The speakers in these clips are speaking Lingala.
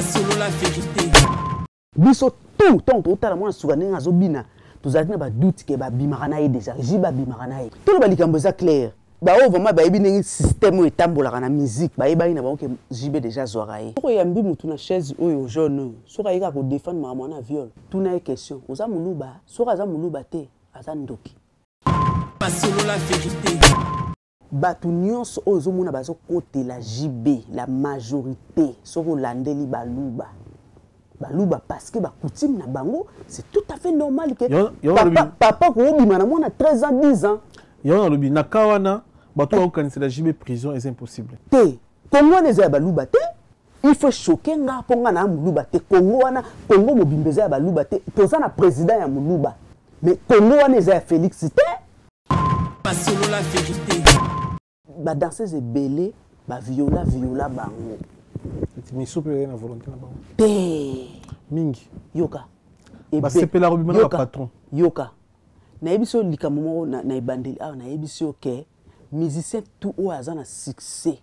Basolola verite. Biso tout ntango totala mwana suka ndenge azobina, tozalaki na badoute ke babimaka na ye déjà, JB abimaka na ye. Toloba likambo eza clair, baoyo vraiment bayebi ndenge système oyo etambolaka na musique, bayebaki na bango ke JB déjà azwaka ye. Soki oyambi motu na chaise oyo jaune oyo, soki aye kaka kodefendre makambo wana ya viol, tuna ye question, oza moluba? Soki aza moluba te, aza ndoki. Basolola verite. Bato nyonso oyo ozomona bazokotela JB, la majorité, soki olandeli baluba, baluba parce que ba coutume na bango, c'est tout à fait normal que papa, papa koobima na mwana 13 ans, 10 ans. Yango nalobi na cas wana bato bakokanisela JB prison eza impossible. Te, Congo wana eza ya baluba te. Il faut choquer nga mpo nga na moluba te. Congo wana, Congo mobimba eza ya baluba te. Toza na président ya moluba, mais Congo wana eza ya Félix te. Basolola verite. Ba danseuse ebele ba viola viola bango. Misu mpe ezali na volonté na bango te. Mingi. Yoka. Basepela kobima na bapatron. Yoka. Nayebisi yo likambo moko na ebandeli awa, nayebisi yo ke musicien tout oyo aza na succès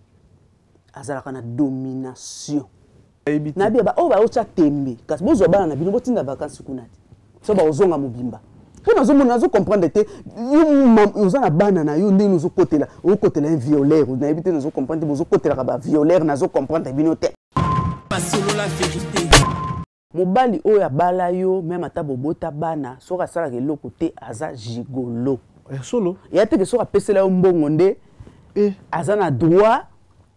azalaka na domination. Nayebi ba oyo baotya tembe, kasi bozwa bana na bino botinda vacances kuna te, so baozonga mobimba. Mpo nazomona, nazocomprendre te, yo oza na bana na yo, ndenge ozokotela, okotela un violeur, nayebi te, nazocomprendre te, bozokotelaka bavioleur, nazocomprendre bino te. Basolola verite. Mobali oyo abala yo, meme ata bobota bana, soki asalaka eloko te, aza gigolo. Ya solo. Ya te ke soki apesela yo mbongo nde aza na droit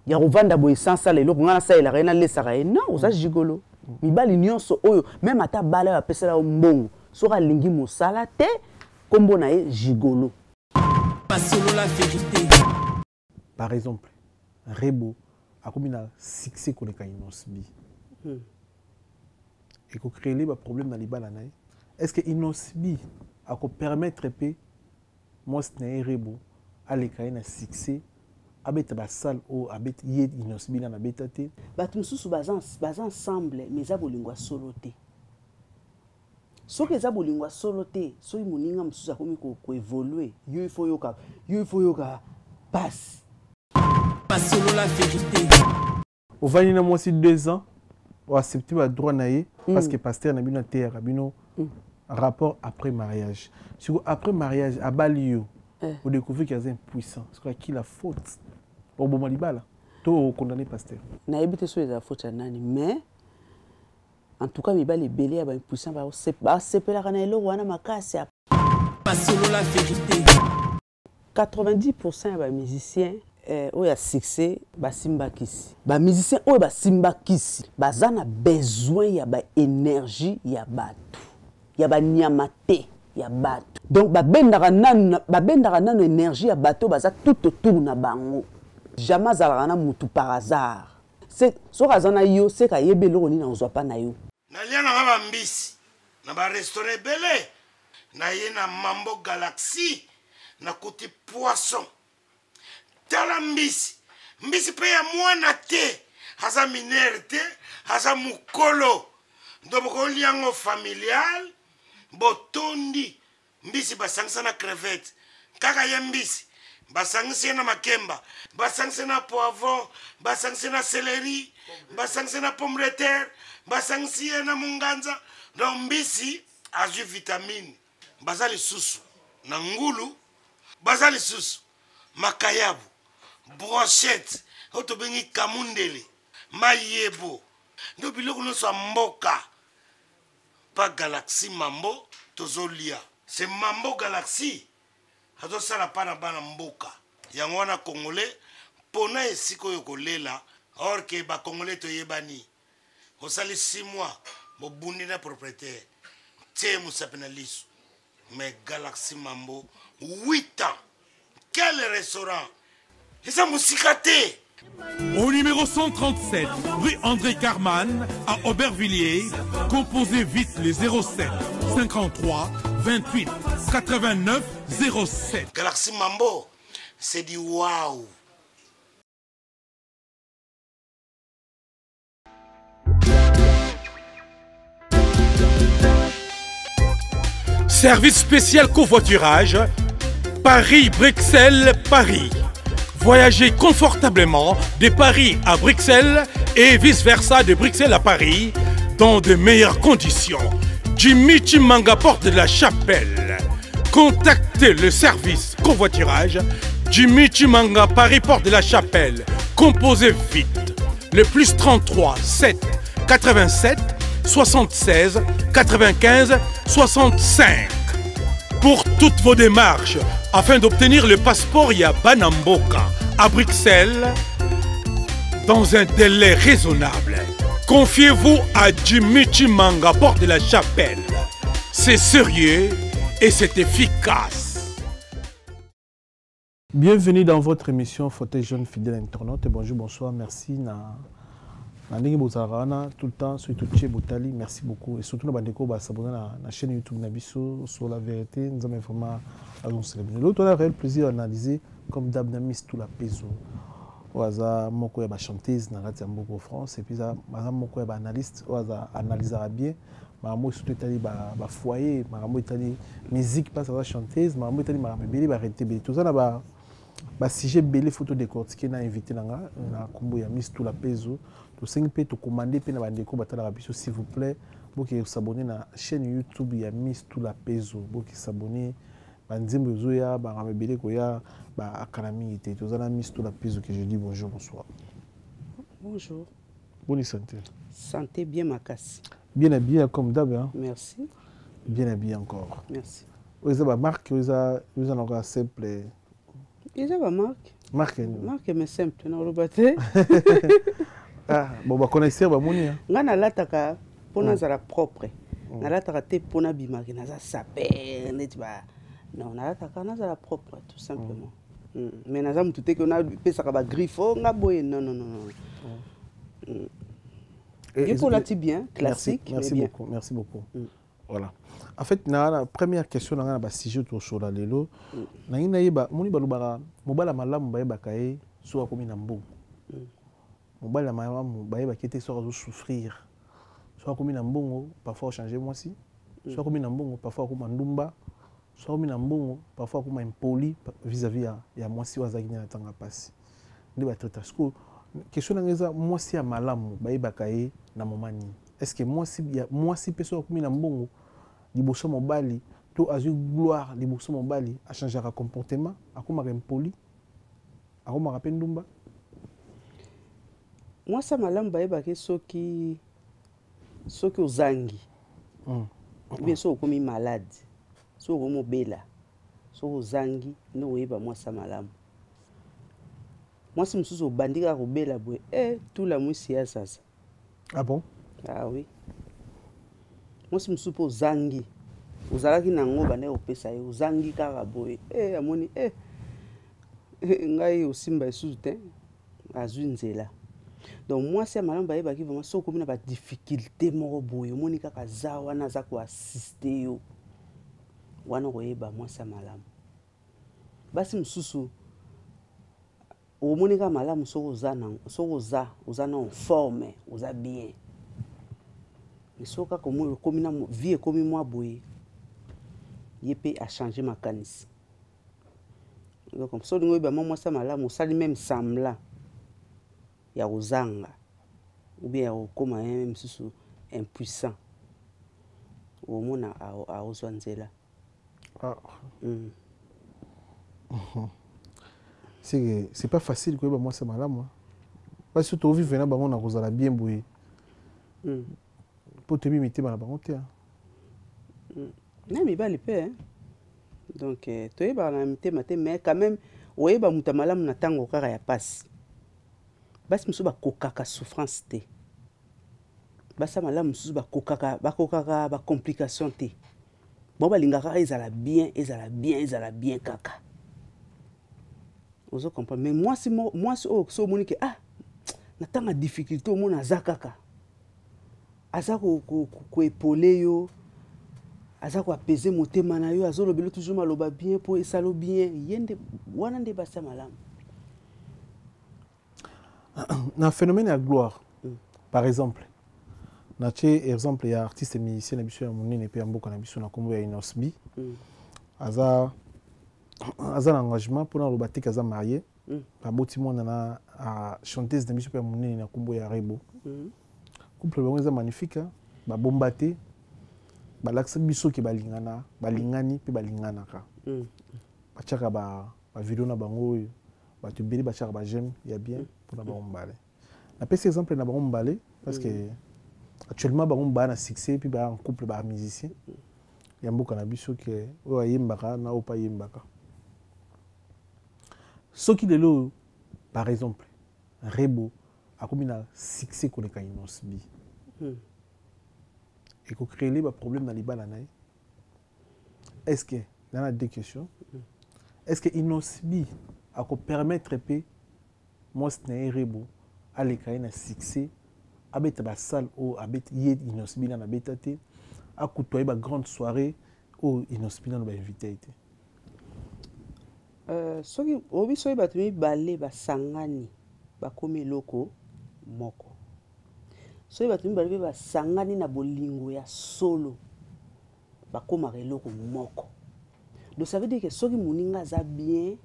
ya kovanda boye sans sala eloko, ngai nasalelaka ye, nalesaka ye. Non, oza gigolo. Mibali nyonso oyo, meme ata abala oyo apesela yo mbongo, soki alingi mosala te, nkombo na ye gigolo. Basolola verite. Par exemple, Rebo akomi na succès koleka Innoss'B. Ekocréer ba problème na libala na ye. Est-ce que Innoss'B akopermettre pe mwasi na ye Rebo aleka ye na succès, abeta ba salle oyo abeta ye Innoss'B na abeta te? Bato mosusu baza ensemble, mais eza bolingo ya solo te. Soki eza bolingo ya solo te, soki moninga mosusu akomi koévoluer, yo il faut yoka, yo il faut yoka passe. Basolola vérité. Ovandi na mwasi 2 ans, oaccepte ba droit na ye, parce que pasteur na bino ateyaka bino rapport après mariage. Siko après mariage abali yo, odécouvrir qu'il aza impuissant. Siko à qui la faute? Oboma libala to okondamner pasteur? Nayebi te soki eza faute ya nani, mais en tout cas mibali ebele ya ba impuissant basepelaka na eloko wana makasi. Basolola vérité. 90% ya ba musiciens oyo ya succès basimba kisi. Ba musiciens oyo basimba kisi baza na besoin ya ba énergie ya bato, ya ba nyama te, ya bato. Donc babendaka nanu énergie ya bato baza tout autour na bango. Jamais azalaka na mutu par hasard. Soki aza na yo, seka ayebi eloko nini akozwa pa na yo. Nalia na nga ba mbisi na ba restaurant ebele, na ye na Mambo Galaxy nakuti poisson. Tala mbisi, mbisi pe ya mwana te, aza mineur te, aza mukolo. Donc bokolia yango familial, botondi mbisi basangisa na crevette, kaka ye mbisi basangisi ye na makemba, basangisi ye na poivron, basangisi ye na céleri, basangisi ye na pomme de terre, basangisi ye na munganza. Donc mbisi azwi vitamine. Baza lisusu na ngulu, baza lisusu makayabu, brochette oyo tobengi kamundele, mayebo, nde biloko nyonso ya mboka. Pa Galaxy Mambo tozolia. C'est Mambo Galaxy azosala pa na bana mboka. Yango wana Congolais pona esika oyo kolela, or que ba Congolais toyebani. Osali 6 mois bobundi na propriétaire, tie mosapi na liso. Mais Galaxy Mambo 8 ans. Quel restaurant? Eza mosika te. Au numéro 137, rue André Carman, à Aubervilliers, composez vite les 07 53 28 89 07. Galaxy Mambo, c'est du waouh. Service spécial covoiturage, Paris, Bruxelles, Paris. Voyagez confortablement de Paris à Bruxelles et vice-versa de Bruxelles à Paris dans de meilleures conditions. Jimmy Chimanga porte de la Chapelle. Contactez le service convoiturage Jimmy Chimanga Paris Porte de la Chapelle. Composez vite le plus 33 7 87 76 95 65 pour toutes vos démarches afin d'obtenir le passeport ya Banamboka à Bruxelles dans un délai raisonnable. Confiez-vous à Jimmy Chimanga, porte de la Chapelle. C'est sérieux et c'est efficace. Bienvenue dans votre émission Fauteuil Jeune Fidèle Internaute. Bonjour, bonsoir, merci. Na, na ndenge bozalaka wana tout le temps soki totie botali merci beaucoup et surtout na bandeko basabona na, na chaîne youtube na biso sur la vérité nzambe vraiment azongisela bino lelo toza réel plaisir analyser comme dab na miss tula pezo oyo aza moko ya bachanteuse na kati ya mboka france et puis aza moko ya baanalyste oyo aza analysaka bien makambo oyo surtout etali bafoyer makambo etali musique mpasi aza chanteuse makambo etali makambo ebele barete ebele toza na ba basujet ebele fo todecortike na invité na nga na nkombo ya miss tula pezo tosengi mpe tokomande mpe na bandeko batalaka biso s'il vous plaît boke kosabone na chaîne youtube ya miss tula pezo boke sabone banzembo ezoya makambo ebele koya baakala mingi te toza na miss tula pezo que je dis bonjour bonsoir bonjour Bonne santé. Santé bien makasi. Bien habillé comme d'hab. Hein? Merci. Bien habillé encore. Merci. Oza ba marque, oza oza na simple. Eza ba marque. Marque. Marque mais simple na oloba te. Ah, bon ba connaisseur ba moni. Hein. Nga nalataka mpo nazala propre. Nalataka te mpo nabimaki naza saper neti ba non nalataka nazala propre tout simplement. Mais naza mutu te ke napesaka bagriffe o nga boye non non non non. Yo mpo olati bien classique. Merci, merci bien. Beaucoup merci beaucoup. Voilà, en fait na la première question na nga na basujet tosola lelo nangi nayeba moni balobaka mobali ya malamu bayebaka ye soki akomi na mbongo, mobali ya malamu bayebaki te soki azosouffrir, soki akomi na mbongo parfois ochange mwasi, soki akomi na mbongo parfois akoma ndumba, soki akomi na mbongo parfois akoma impoli vis-à-vis ya mwasi oyo azalaki nde na ntango ya mpasi nde batraita. Sikoyo question nanga eza mwasi ya malamu bayebaka ye na moma nini? Est ce que mwasi mpe soki akomi na mbongo liboso mobali to azwi gloire liboso mobali achangeaka comportement, akomaka impoli, akomaka mpe ndumba? Mwasi ya malamu bayebaki soki ozangi, bien soki okomi malade, soki okomi obela, soki ozangi nde oyeba mwasi ya malamu. Mwasi mosusu obandi kaka kobela boye e tula mwisi ya zaza. Ah bon? Ah oui, mwasi mosusu mpo ozangi, ozalaki nango bandaki kopesa ye, ozangi kaka boye e amoni e ngai osimba lisusu te, azwi nzela. Donc mwasi ya malamu bayebaki vraiment soki okomi na badifficulté moko boye, omoni kaka aza wana aza koassiste yo, wana koyeba mwasi ya malamu. Basi mosusu omoni kaka malamu soki oza na soki oza na forme, oza bien, mais soki kaka okomi na vie ekomi mwa boye, ye mpe achange makanisi. Donc soki olingi oyeba mwa mwasi ya malamu, osali même semblant ya kozanga ou bien ya kokóma ye mosusu impuissant, omona aozwa nzela. Ah. C'est pas facile koyeba mwasi ya malamu. Basi surtout ovivre na bango na kozala bien boye mpo toyebi mitema na bango te. Na mibali mpe donc toyebaka na mitema te, mais quand même oyeba moto ya malamu na ntango kaka ya pasi. Basi mosusu bakokaka souffrance te, basi ya malamu mosusu bakokaka bacomplication te, bango balingaka kaka ezala bien, ezala bien, ezala bien kaka, ozo comprendre. Mais mwasi oyo so omoni ke ah na ntango ya difficulté omona aza kaka aza koepole yo, aza koapese motema na yo, azolobela toujours maloba bien mpo esalo bien, ye nde wana nde basi ya malamu. Na phénomène ya gloire, par exemple natie exemple ya artiste musicien na biso ya monene mpe ya mboka na biso na nkombo ya Innoss'B. Aza na engagement mpona aloba teke aza marié. Baboti mwana na chanteuse na biso mpe ya monene na nkombo ya Rebo. Couple bango eza magnifique, hein? Babomba te, balakisa biso ke balingana, balingani mpe balinganaka. Batiaka bavideo na bango oyo bato ebele batiaka baj'aime ya bien mpona bango mibale. Napesi exemple na bango mibale parce que actuellement bango baa na succès, puis baa en couple, baa musicien ya mboka na biso, ke oyo ayembaka na oyo mpe ayembaka. Soki lelo, par exemple, Rebo akomi na succès koleka Innoss'B, ekocréer baproblème na libala na ye? Est ce que nana deux questions: est ce que Innoss'B akopermettre mpe mwasi na ye Rebo aleka ye na succès, abeta basale oyo ye Innoss'B nano abeta te, akutwa ye bagrande soirée oyo Innoss'B nano bainvite ye te? Soki oyebi, soki bato mibale basangani, bakomi eloko moko. Soki bato mibale mpe basangani na bolingo ya solo, bakomaka eloko moko. Donc ça veut dire que soki moninga aza bien,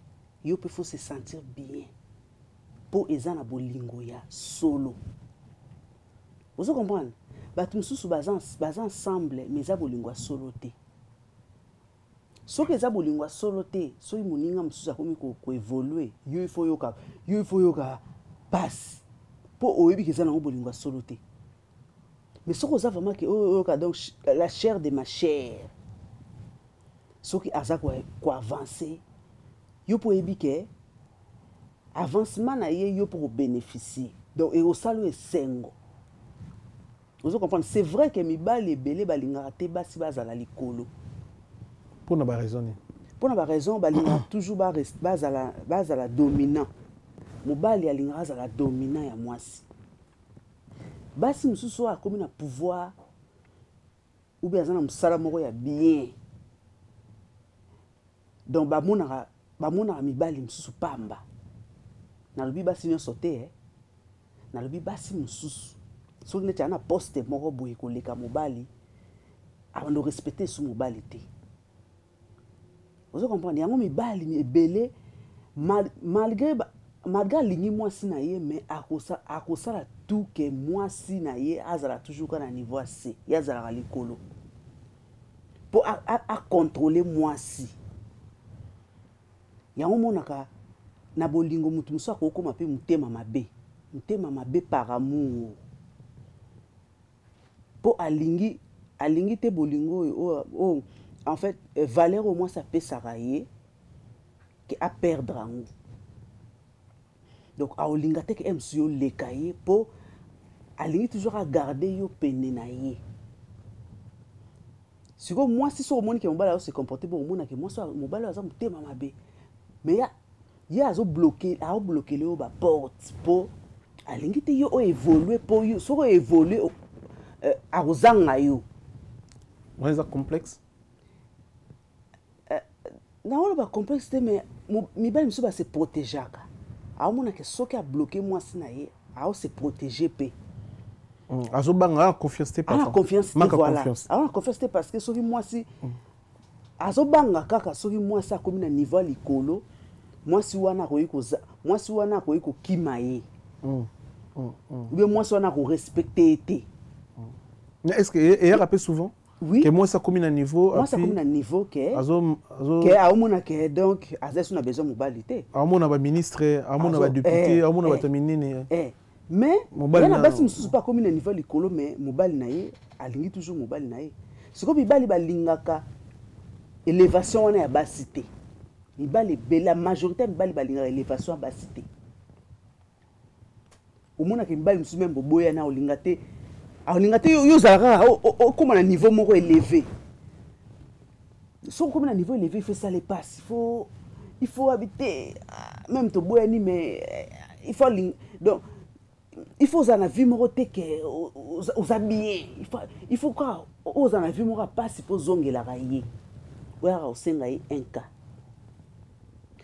yo mpe faut se sentir bien, mpo eza na bolingo ya solo. Ozo comprendre? Bato mosusu baza ensemble, mais eza bolingo ya solo te. Soki eza bolingo ya solo te, soki moninga mosusu akomi koévoluer, yo ifo yoka, yo ifo yoka pasi, mpo oyebi ke eza nango bolingo ya solo te. Mais soki oza vraiment ke oyo oyoka, donc la chair de ma chair, soki aza koavance, yo mpo oyebi ke avancement na ye, yo mpo kobénéficie, donc ekosala oyo esengo. Ozo comprendre? C'est vrai ke mibali ebele balingaka te basi bazala likolo. Mpona baraison nini? Mpona baraison, balingaka toujours bazala dominant. Mobali alingaka azala dominant ya mwasi. Basi mosusu oyo akomi na pouvoir ou bien aza na mosala moko ya bien, donc bamonaka mibali mosusu pamba. Nalobi basi nyonso te, eh. Nalobi basi mosusu, soki neti aza na poste moko boye koleka mobali, abanda korespecte esu mobali te. Ozo comprendre? Yango mibali ebele, malgré alingi mwasi na ye, mais akosala tout ke mwasi na ye azala toujours kaka na niveau ya se, ye azalaka likolo, mpo acontrôle mwasi. Yango omonaka na bolingo, motu mosusu akokóma mpe motema mabe, motema mabe par amour, mpo alingi te bolingo oyo, en fait, valeur oyo mwasi apesaka ye, ke aperdre yango. Donc aolinga te ke mosusu yo oleka ye, mpo alingi toujours agarde yo pene na ye. Sikoyo mwasi, soki omoni ke mobali azo se comporte bon, omonake mwasi, mobali oyo aza motema mabe, mais ye azobloke, aoblokele yo baporte, mpo alingi te yo oyo évolue, mpo yo soki oyo évolue, akozanga yo. Wana eza complexe? Naoloba complexe te, mais mibali mosusu base protégeaka. Aomonake soki abloke mwasi na ye, aose protéger mpe. Azobanga confiance te. Ana confiance te, voilà, aona confiance te, parce que soki mwasi azobanga kaka, soki mwasi akomi na niveau ya likolo, mwasi wana akoki kokima ye, ou bien mwasi wana akorespecte ye te. Est ce que eyaka mpe souvent? Oui. Ke mwasi akomi na niveau? Mwasi akomi na niveau ke aomona ke donc aza so na besoin mobali te. Aomona baministre, aomona badéputé, aomona bato minene. Mais ya na basi mosusu mpe akomi na niveau likolo, mais mobali na ye alingi toujours mobali na ye. Sikoyo mibali balingaka élévation wana ya basi te. Mibali ebele, la majorité ya mibali balingaka élévation ya basi te. Omonaka mibali mosusu, même boboyana, olinga te, aolinga te yo ozala kaka okóma na niveau moko élevé. Soki okomi na niveau élevé, il faut esala epasi, il faut habiter même toboyani, mais il faut, donc il faut ozala na vie moko te ke oza bien. Il faut kaka ozala na vie moko ya pasi mpo ozongelaka ye, oyaka kosenga ye un cas.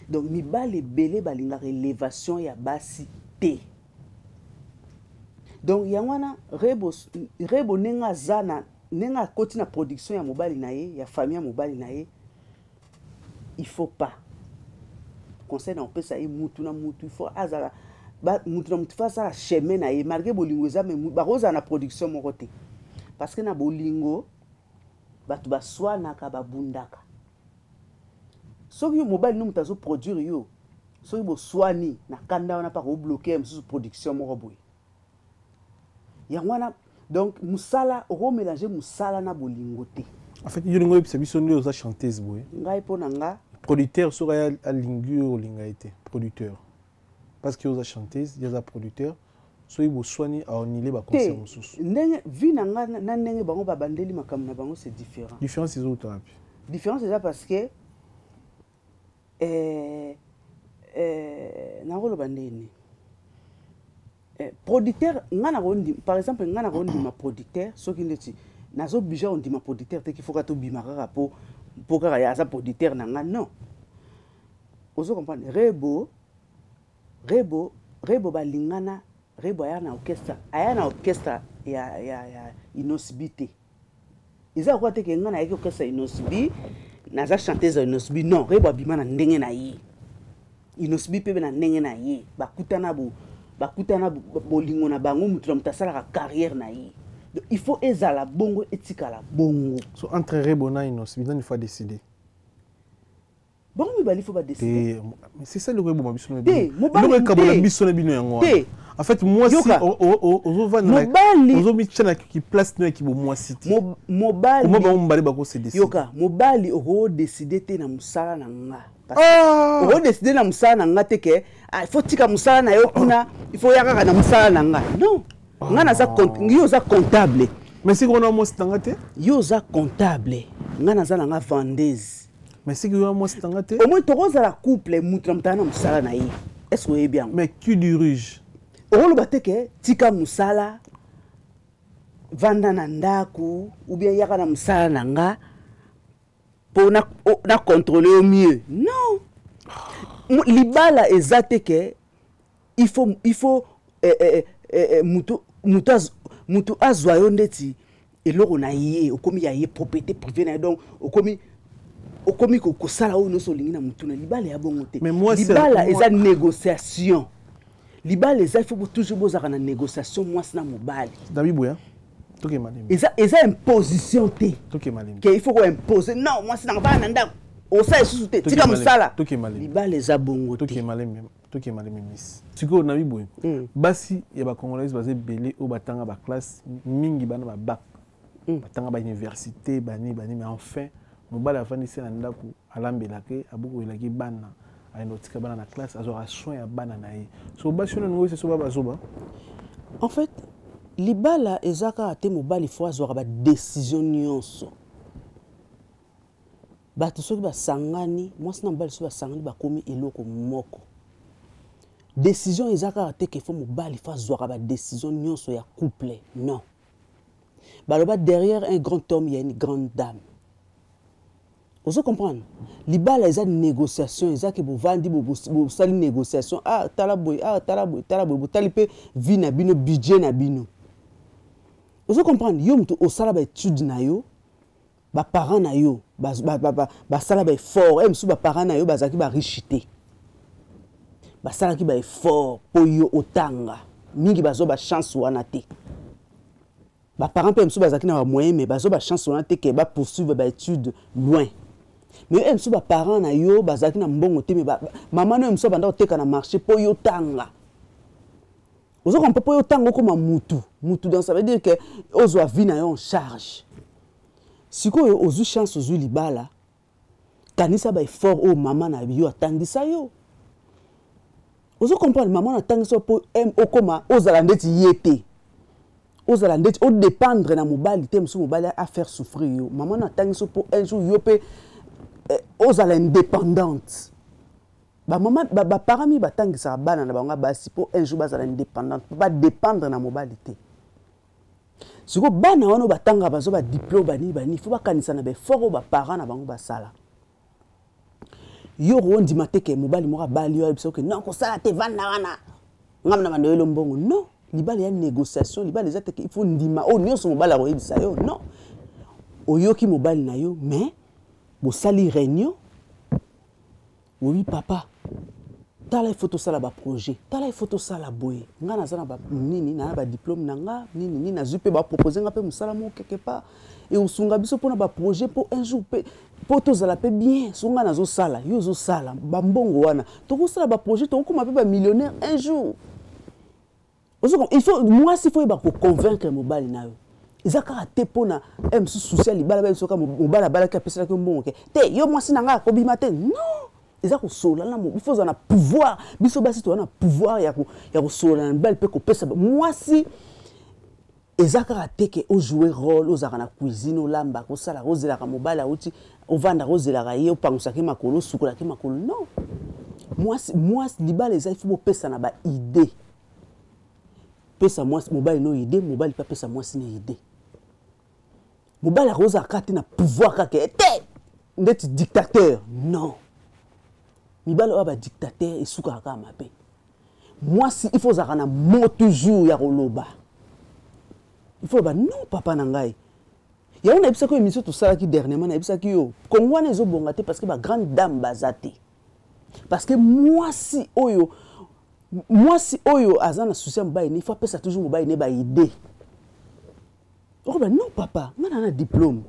Donc mibali ebele balingaka élévation ya basi te. Donc yango wana Rebo, ndenge aza na, ndenge akoti na production ya mobali na ye, ya famille ya mobali na ye, il faut pas. Conseil na kopesa ye, mutu na mutu il faut azala, mutu na mutu faut asala chemin na ye. Malgré bolingo eza, mais bakozala na production moko te, parce que na bolingo bato baswanaka, babundaka. Soki yo mobali no moto azoproduire yo, soki boswani na kanda wana, mpa kobloquer mosusu production moko boye. Yango wana donc mosala, okomélanger mosala na bolingo te. En fait, yo lingo oyebisa biso nde oza chanteuse boye. Ngai, mpo na nga, Producteur soki aya alingi yo, olinga ye te producteur, parce que oza chanteuse, ye aza producteur, soki boswani, aannule baconcert Te. mosusu. Ndenge vie na nga na ndenge bango babandeli makambo na bango, c'est différent. Différence ezouta wapi? Différence eza parce que nakoloba ndeni, producteur, nga nakondima, par exemple, nga nakondima producteur soki ndeti nazooblige kondima producteur te, kifoka tobima kaka po kaka ye aza producteur na nga. Non, ozo comprendre? Rebo balingana. Rebo aya na orchestre, aya na orchestre ya Innoss'B te. Eza lokola te ke nga nayaki orchestre ya Innoss'B, naza chanteuse ya Innoss'B. Non, Rebo abima na ndenge na ye, Innoss'B mpe na ndenge na ye. Bakutana bolingo na bango, moto na moto asalaka carrière na ye. Donc il faut ezala bongo, etikala bongo. So entre Rebo na Innoss'B, nani faut décider? Bango mibali faut badécider. Te, mais c'est ça eloko eboma biso na Te, bino. mobali Eloko ekabola te. biso na bino, yango wana. Te. En fait, mwasi Yoka. ozovanda Mobali ozomitia na place no ya kibomwasi te. Mobali Koma bango mibale bakose décider? Yoka, mobali okodécider te na mosala na nga. Ah! Okodécider na mosala na nga te ke ah, il faut tika mosala na yo kuna, il faut ya kaka na mosala na nga. Non, nga naza yo oza comptable. Mais siki wana mwasi nanga te. Yo oza comptable, nga naza na nga vendeuse. Mais siki wana mwasi nanga te. Au moins tokozala couple, mutu na moto aza na mosala na ye. Est ce que oyebi yango? Mais qui dirige? Okoloba te ke tika mosala, vanda na ndako, ou bien yaka na mosala na nga mpo na contrôle yo mieux. Non, libala eza te ke il faut mutu azwa yo ndeti eloko na ye, okomi ya ye, propriété privée na ye. Donc okomi kosala oyo nyonso olingi na mutu na libala ya bongo te. Mais moi, Libala eza négociation. Libala eza, il faut toujours bozalaka na négociation, mwasi na mobali. Dabi boya, tokema lembi. Eza imposition te. Tokema lembi. Ke il faut koimpose, non, mwasi nanga bana na ndako, osala lisusu te, tika Tokema mosala. lembi, tokema lembi. Libala eza bongo te. Tokema lembi, tokema lembi. Miss, sikoyo nabi boye, basi ya bacongolais baza ebele oyo batanga baclasse mingi, bana babac, batanga bauniversité, bani bani, mais enfin mobali afandisi na ndako, alambelaka ye, abokoyelaki bana, ayenda kotika bana na classe, azwaka soin ya bana na ye. So basi wana ningo so bazoba? En fait, libala eza kaka te mobali fo azwaka badécision nyonso. Bato soki basangani, mwasi na mobali soki basangani, bakomi eloko moko. Décision eza kaka te ke fo mobali fo azwaka badécision nyonso ya couple. Non, baloba derrière un grand homme, il y a une grande dame. Ozo comprendre? Libala eza négociation. Eza ke bovandi, bosali négociation: ah, tala boye, ah, tala boye, tala boye. Botali mpe vie na bino, budget na bino. Ozo comprendre? Yo moto osala baétude na yo, baparent na yo basala baeffort. E mosusu baparent na yo bazalaki bariche te, basalaki baeffort mpo yo otanga. Mingi bazwa bachance wana te. Baparent mpe mosusu bazalaki na bamoyen, mais bazwa bachance wana te ke bapoursuivre baétude loin. Mais e mosusu baparent na yo bazalaki na mbongo te, mais mama na yo mosusu abanda koteka na marché mpo yo tanga. Ozo comprendre? Mpo yo tanga, okóma mutu mutu. Donc ça veut dire que ozwa vie na yo en charge. Sikoyo ozwi chance, ozwi libala, kanisa baeffort oyo mama na yo atangisa yo. Ozo comprendre? Mama na atangisa yo mpo okóma, ozala ndeti ye te, ozala ndeti odépendre na mobali te, mosusu mobali afaire souffrir yo. Mama na atangisa yo mpo un jour yo mpe ozala indépendante. Bamama, baparent mingi batangisaka bana na bango ya basi mpo un jour bazala indépendante, mpo badépendre na mobali te. Sikoyo bana wana oyo batangaka, bazwa badiplôme, banini banini, fo bakanisa na baeffort oyo baparent na bango basala. Yo okondima te ke mobali moko abali yo, ayebisa oke non, kosala te, vanda wana, ngam na bando oyelo mbongo. Non, libala ya négociation. Libala eza te ke il faut ndima oyo nyonso mobali akoyebisa yo. Non, oyoki mobali na yo, mais bosali réunion: oyebi papa, Tala, il faut tosala baprojet. Tala, il faut tosala boye. Nga naza na nini, na badiplôme na nga nini nini, nazwi mpe bapropose nga mpe mosala moko quelque part ekosunga biso mpona baprojet, mpo un jour mpe mpo tozala mpe bien. So nga nazosala, yo ozosala, bambongo wana tokosala baprojet, tokokóma mpe bamillionnaire un jour. Il faut mwasi, faut oyeba koconvaincre mobali na yo. Eza kaka te mpona mosusu souci ya libala. Bayebi soki mobali abalaki, apeselaki mbongo ke te, yo mwasi na ngai akobima te. Non, eza kosolola na, il faut ozala na pouvoir. Biso basi toza na pouvoir ya kosolola na mibali mpe kopesa mwasi. Eza kaka te ke ojoue rôle, ozalaka na cuisine, olambaka, osalaka, ozelaka mobali auti, ovandaka, ozelaka ye, opangusaki makolo, osukolaki makolo. Non, mwasi, mwasi, libala eza, il faut bopesa na baidée. Pesa mwasi, mobali no idée, mobali mpe apesa mwasi na idée. Mobali akozala kaka te na pouvoir kaka te ndeti dictateur. Non, mibali oyo badictateur esukaka kaka mabe. Mwasi, il faut ozalaka na mot toujours ya koloba. Il faut loba: non, papa na ngai. Yango nayebisaki yo, émission tosalaki dernièrement, nayebisaki yo, Kongo wana ezobonga te parce que bagrande dame baza te, parce que mwasi oyo aza na souci ya mobali ne, il faut apesa toujours mobali ne baidée. Okoba: non, papa, nga na diplôme,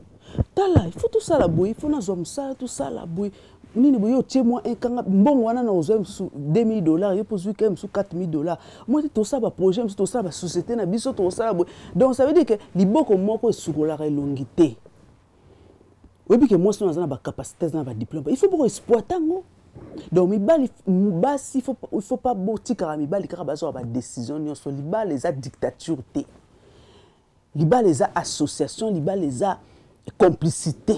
tala, il faut tosala boye, il faut nazwa mosala, tosala boye, nini boye. Otie mwa ekanga mbongo wana na ozwa mosusu 2000 $, yo mpo ozwi kai mosusu 4000 $. Mwa te, tosala baprojet mosusu, tosala basociété na biso, tosala boye. Donc ça veut dire que liboko moko esukolaka elongi te. Oyebi ke mwasi oyo aza na bacapacité, aza na badiplôme, il faut boko exploite yango. Donc mibali, basi, il faut pas botikaka mibali kaka bazwaka badécision nyonso. Libala eza dictature te, libala eza association, libala eza complicité.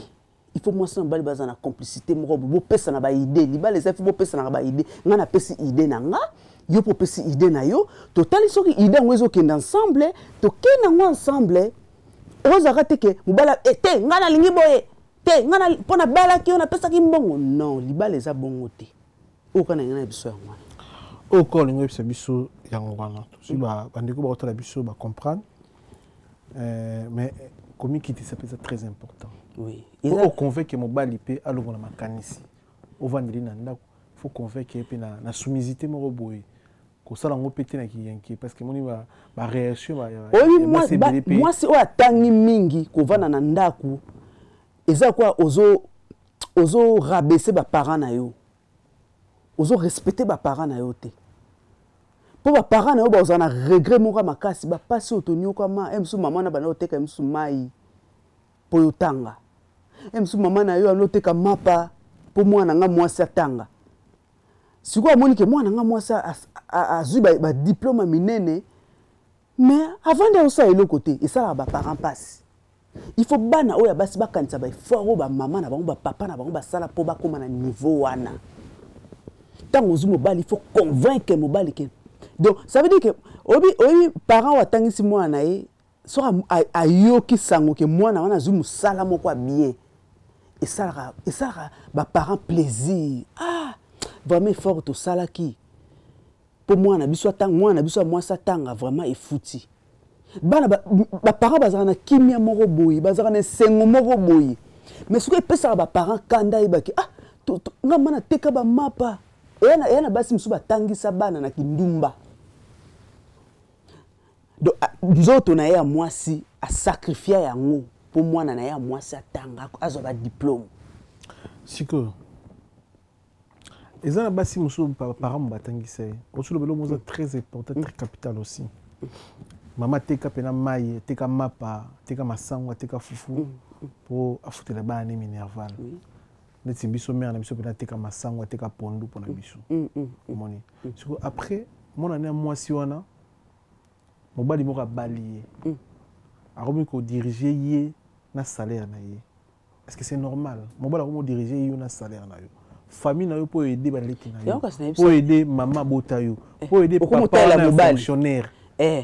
Il faut mwasi na mobali baza na complicité moko, bopesana baidée. Libala eza, il faut bopesanaka baidée. Ngai napesi idée na nga, yo mpo opesi idée na yo, totali soki idée yango ezokende ensemble, tokende yango ensemble. Ozalaka te ke mobali e te, ngai nalingi boye te, ngai mpo nabalaki yo, napesaki mbongo. Non, libala eza bongo te. Oyo kaka na ngai na biso yango wana. Oyo kaka olingi oyebisa biso yango wana. Tozwi bandeko bakotala biso, bacomprendre, mais komikitisa mpe eza très important. Oui. Po oconvaincre mobali mpe alongola makanisi ovandeli na ndako, faut convaincre ye mpe na soumisité moko boye. Kosala yango mpe te na kiyanke, parce que moni baréaction. Oyebi, mwasi oyo atangi mingi, kovanda na ndako eza kwa ozo rabaisser baparent na yo, ozo respecter baparent na yo te, mpo baparent na yo bazala na regret moko ya makasi. Bapasi oyo toniokama e mosusu, mama na banda oteka ye mosusu mai mpo yo otanga, e mosusu mama na yo anda oteka mapa mpo mwana nga mwasi atanga. Sikoyo amoni ke mwana nga mwasi azwi badiplôme ya minene, mais avant nde osala eloko te, esalaka baparent mpasi. Il faut bana oyo ya basi bakanisa baeffort oyo bamama na bango, bapapa na bango basala mpo bakóma na niveau wana. Ntango ozwi mobali, il faut convaincre mobali ke, donc ça veut dire que oyebi, parent oyo atangisi mwana na ye, soki ayoki sango ke mwana wana azwi mosala moko ya bien, esalaka baparent plaisir: ah, vraiment, effort tosalaki mpo mwana biso atanga, mwana biso ya mwasi atanga, vraiment efuti. Bana, baparent bazalaka na kimia moko boye, bazalaka na esengo moko boye. Mais soki epesaka baparent kanda, ayebaki: ah, nga mana teka bamapa. Eya na basi mosusu batangisa bana na kindumba. Donc nzoto na ye ya mwasi asacrifier yango mpo mwana na ye ya mwasi atanga, azwa badiplôme. Sikoyo eza na basi mosusu, parent batangisa ye. Osoloba eloko eza très important, très capital aussi. Mama ateka mpena mai, ateka mapa, ateka masango, ateka fufu mpo afutela bana ne minerval. Neti biso, mare na biso mpena ateka masango, ateka pondu mpona biso. Omoni sikoyo, après mwana ne ya mwasi wana, mobali moko abali ye, akomi kodirige ye na salaire na ye. Est-ce que c'est normal, mobali akomi kodirige yo na salaire na yo, famille na yo, mpo oaider baleki na yo, mpo oaider mama abota yo, mpo oaider papa wana ya fonctionnaire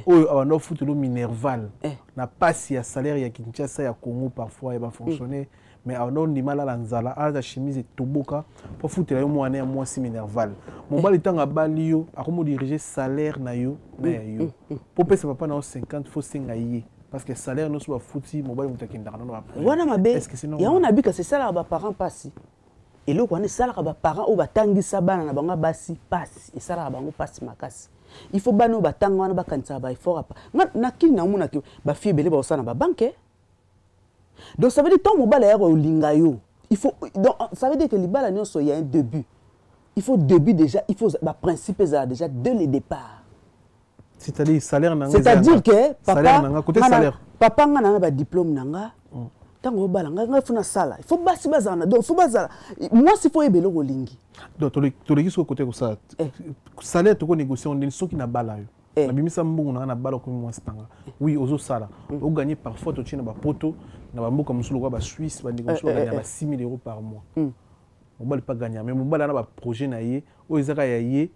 oyo abanda ofutela minerval na pasi ya salaire ya Kinshasa, ya Congo, parfois ya bafonctionnaire, mais abanda ondima alala nzala, alata chemise etoboka mpo afutela yo mwana ya mwasi minerval? Mobali, ntango abali yo, akomi odirige salaire na yo na ya yo. Mpo opesa papa na yo 50, faut senga ye, parce que salaire nyonso bafuti mobali, moto akendaka nano. Wana mabe yango nabika, esalaka baparent mpasi. Eloko wana esalaka baparent oyo batangisa bana na bango ya basi pasi, esalaka bango pasi makasi. Il faut bana oyo batanga wana bakanisaka baeffort apa. Nga na kini naomonaki bafille ebele baosala na babanke. Donc ça veut dire ntango mobali ayaka olinga yo, il faut, donc ça veut dire que libala nyonso, il y a un début. Il faut début déjà, il faut baprincipe ezala déjà dès le départ. C'est-à-dire salaire na nga? C'est-à-dire que papa salaire na nga, côté salaire. Papa, nga na badiplôme na nga, ntango obala ngai, ngai faut nasala. Il faut basi bazala na, donc faut bazala mwasi, faut oyeba eloko olingi. Donc toleki soki côté kosala salaire, tokonégocie ndeni soki nabala yo? Nabimisa mbongo na nga, na bala, okomi mwasi na nga. Oui, ozosala, oganye parfois, totie na bapoto na bamboka mosusu lokola Basuisse, bandeko mosusu baganya ba 6 000 euros par mois. Mobali mpe aganya, mais mobali ana baprojet na ye oyo ezaka ya ye.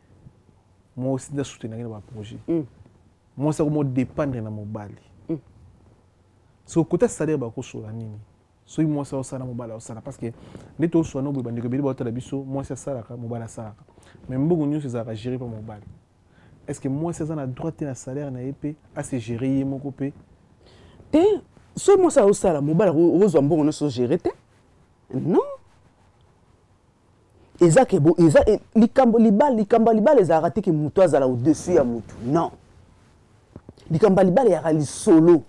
Mwasi nde asoutenaki na baprojet, mwasi akomo dépendre na mobali. So côté salaire bakosola nini soki mwasi aosala, mobali aosala? Parce que nde toswana boye, bandeko ebele baotala biso, mwasi asalaka, mobali asalaka, mais mbongo nyonso ezalaka géré mpa mobali. Est ce que mwasi aza na droit te na salaire na ye mpe ase gérer ye moko mpe? Te, soki mwasi azosala, mobali okozwa mbongo nyonso ogérer te. Non, eza ke bo eza likambo libala, likambo ya libala ezalaka te ke motu azala au-dessus ya motu. Non, likambo ya libala eyaka lisolo.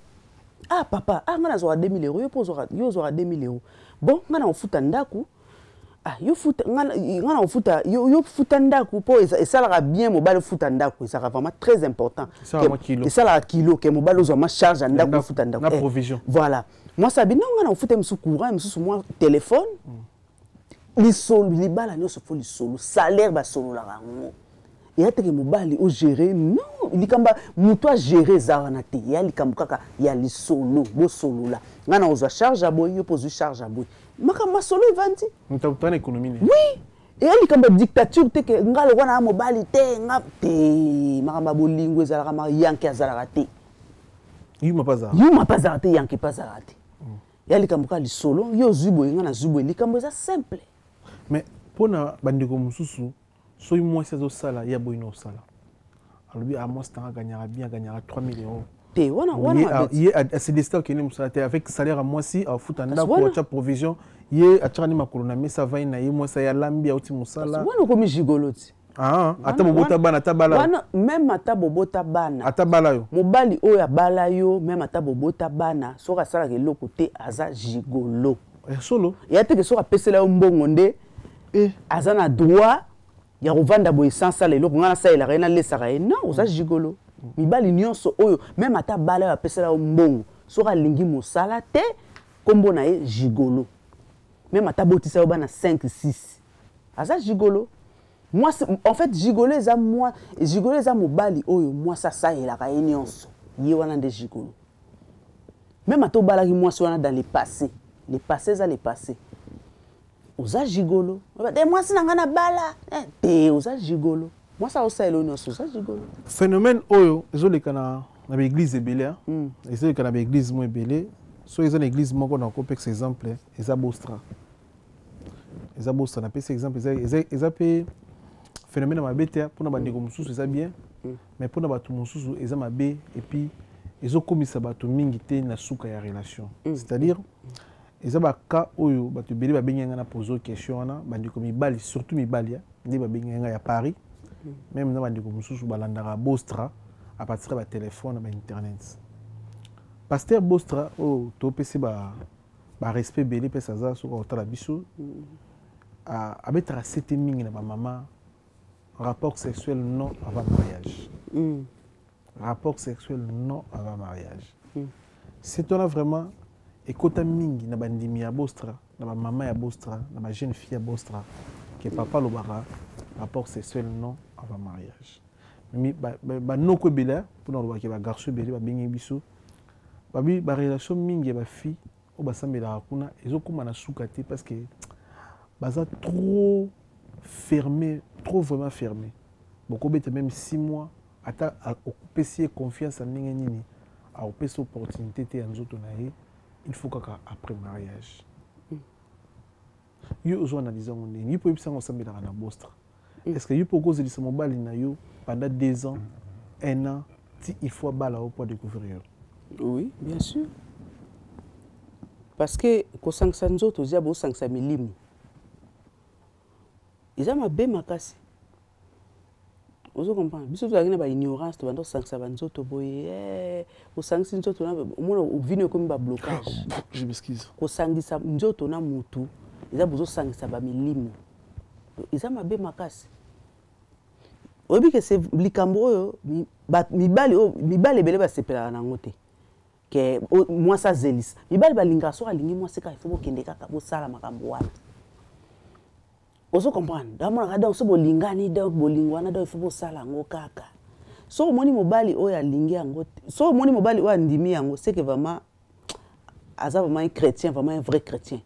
Ah papa, ah ngai nazwaka 2000 euros, yo mpo yo ozwaka 2000 euros. Bon, ngai na kofuta ndako, ah yo futa, ngai na kofuta, yo futa ndako mpo esalaka bien mobali ofuta ndako, ezalaka vraiment très important. Esalaka kilo ke mobali ozwa ma charge ya ndako, ofuta ndako. Na provision. Voilà, mwasi abi non, ngai na kofuta mosusu courant, mosusu mwa téléphone. Lisolo libala nyonso faut lisolo. Salaire basololaka yango. Eya teke mobali ogérer, non, likambo moto agérer eza wana te. Eya likambo kaka ya lisolo, bosolola: ngai na kozwa charge ya boye, yo mpo ozwi charge ya boye, makambo masolo evandi. Oui, eya likambo ya dictature te ke ngai lokwa na mobali te, nga te. Makambo ya bolingo ezalaka mayanke azalaka te. Yuma mpe azalaka te, yanke mpe azalaka te. Ya likambo kaka lisolo: yo ozwi boye, ngai nazwi boye, likambo eza simple. Mais mpona bandeko mosusu, soki mwasi azosala, ye aboyi na osala, alobi: ah, mwasi tanga aganyaka bien, aganyaka 3000 euros. Te, wana wana ye ase décide akende mosala te. Avec salaire ya mwasi, afuta ndako, atya provision, ye atiaka nde makolo na mesa, avai na ye, mwasi aye alambi, auti mosala. Wana okomi gigolo ti. Ah, ata bobota bana, ata bala. Wana même ata bobota bana. Ata bala yo. Mobali oyo abala yo, même ata bobota bana, soki asalaka eloko te, aza gigolo. Solo. Eya teke soki apesela yo mbongo nde aza na droit ya kovanda boye sans sala eloko. Ngai nasalelaka ye, nalesaka ye, non, oza gigolo. Mibali nyonso oyo, même ata bala oyo apesela yo mbongo, soki alingi mosala te, nkombo na ye gigolo. Même ata botisa yo bana 5 6, aza gigolo. Mwasi, en fait, gigolo eza mwa gigolo eza mobali oyo mwasi asalelaka ye nyonso, ye wana nde gigolo. Même ata obalaki mwasi wana dans le passé, le passé eza le passé, oza gigolo. Te, mwasi na ngai na bala te, oza gigolo. Mwasi aosalela oyo nyonso, oza gigolo. Phénomène oyo ezoleka na baeglise ebele, ezoleka na baeglise mo ebele. Soki eza na église moko, na kopesa exemple, eza Bostra. Eza Bostra napesi exemple. Eza mpe phénomène ya mabe te. Mpona bandeko mosusu eza bien, mais mpona bato mosusu eza mabe, et puis ezokomisa bato mingi te na suka ya relation. C'est-à-dire eza baka oyo bato ebele babengi nga na pose question wana, bandeko mibali, surtout mibali nde babengi nga ya Paris, même na bandeko mosusu balandaka Bostra à partir ya batelefone na bainternet. Pasteur Bostra oyo topesi barespect ebele, mpesa aza soki akotala biso, abetaka sete mingi na bamama: rapport sexuel non avant mariage, rapport sexuel non avant mariage. C'est wana vraiment ekota mingi na bandimi ya Bostra, na bamama ya Bostra, na bajeune fille ya Bostra, ke papa alobaka rapport sexuel non avant mariage. Banoko ebele, mpona olobaki bagarçon ebele babengi biso, babi barelation mingi ya bafille oyo basambelaka kuna ezokóma na suka te, parce que baza trop fermé, trop vraiment fermé. Bokobeta même 6 mois, ata opesi ye confiance ya ndenge nini, akopesa opportunité te ya nzoto na ye. Il faut kaka après mariage. Yo ozo analyse yango ndenge yo mpo oyebisa yango, osambelaka na Bostra, est ce que yo mpo okozelisa mobali na yo pendant 2 ans, un an, ti il faut abala yo mpo adécouvrir yo? Oui, bien sûr, parce que kosangisa nzoto eza bosangisa milimo. Eza mabe makasi. Ozo comprendre? Biso tozalaki na baignorance, tobanda kosangisa banzoto boye, osangisi nzoto na omona vino ekomi bablocage. Je m'excuse. Kosangisa nzoto na mutu eza bozosangisa bamilimo, eza mabe makasi. Oyebi ke se likambo oyo mibali oyo, mibali ebele basepelaka nango te ke mwasi azelisa. Mibali balingaka, soki alingi mwasi kaka, ifo bokende kaka bosala makambo wana. Ozo comprendre? Damonaka donc so bolingani, donc bolingo wana, donc ifo bosala yango kaka. So omoni mobali oyo alingi yango, so omoni mobali oyo andimi yango, c'est que vraiment aza vraiment un chrétien, vraiment un vrai chrétien.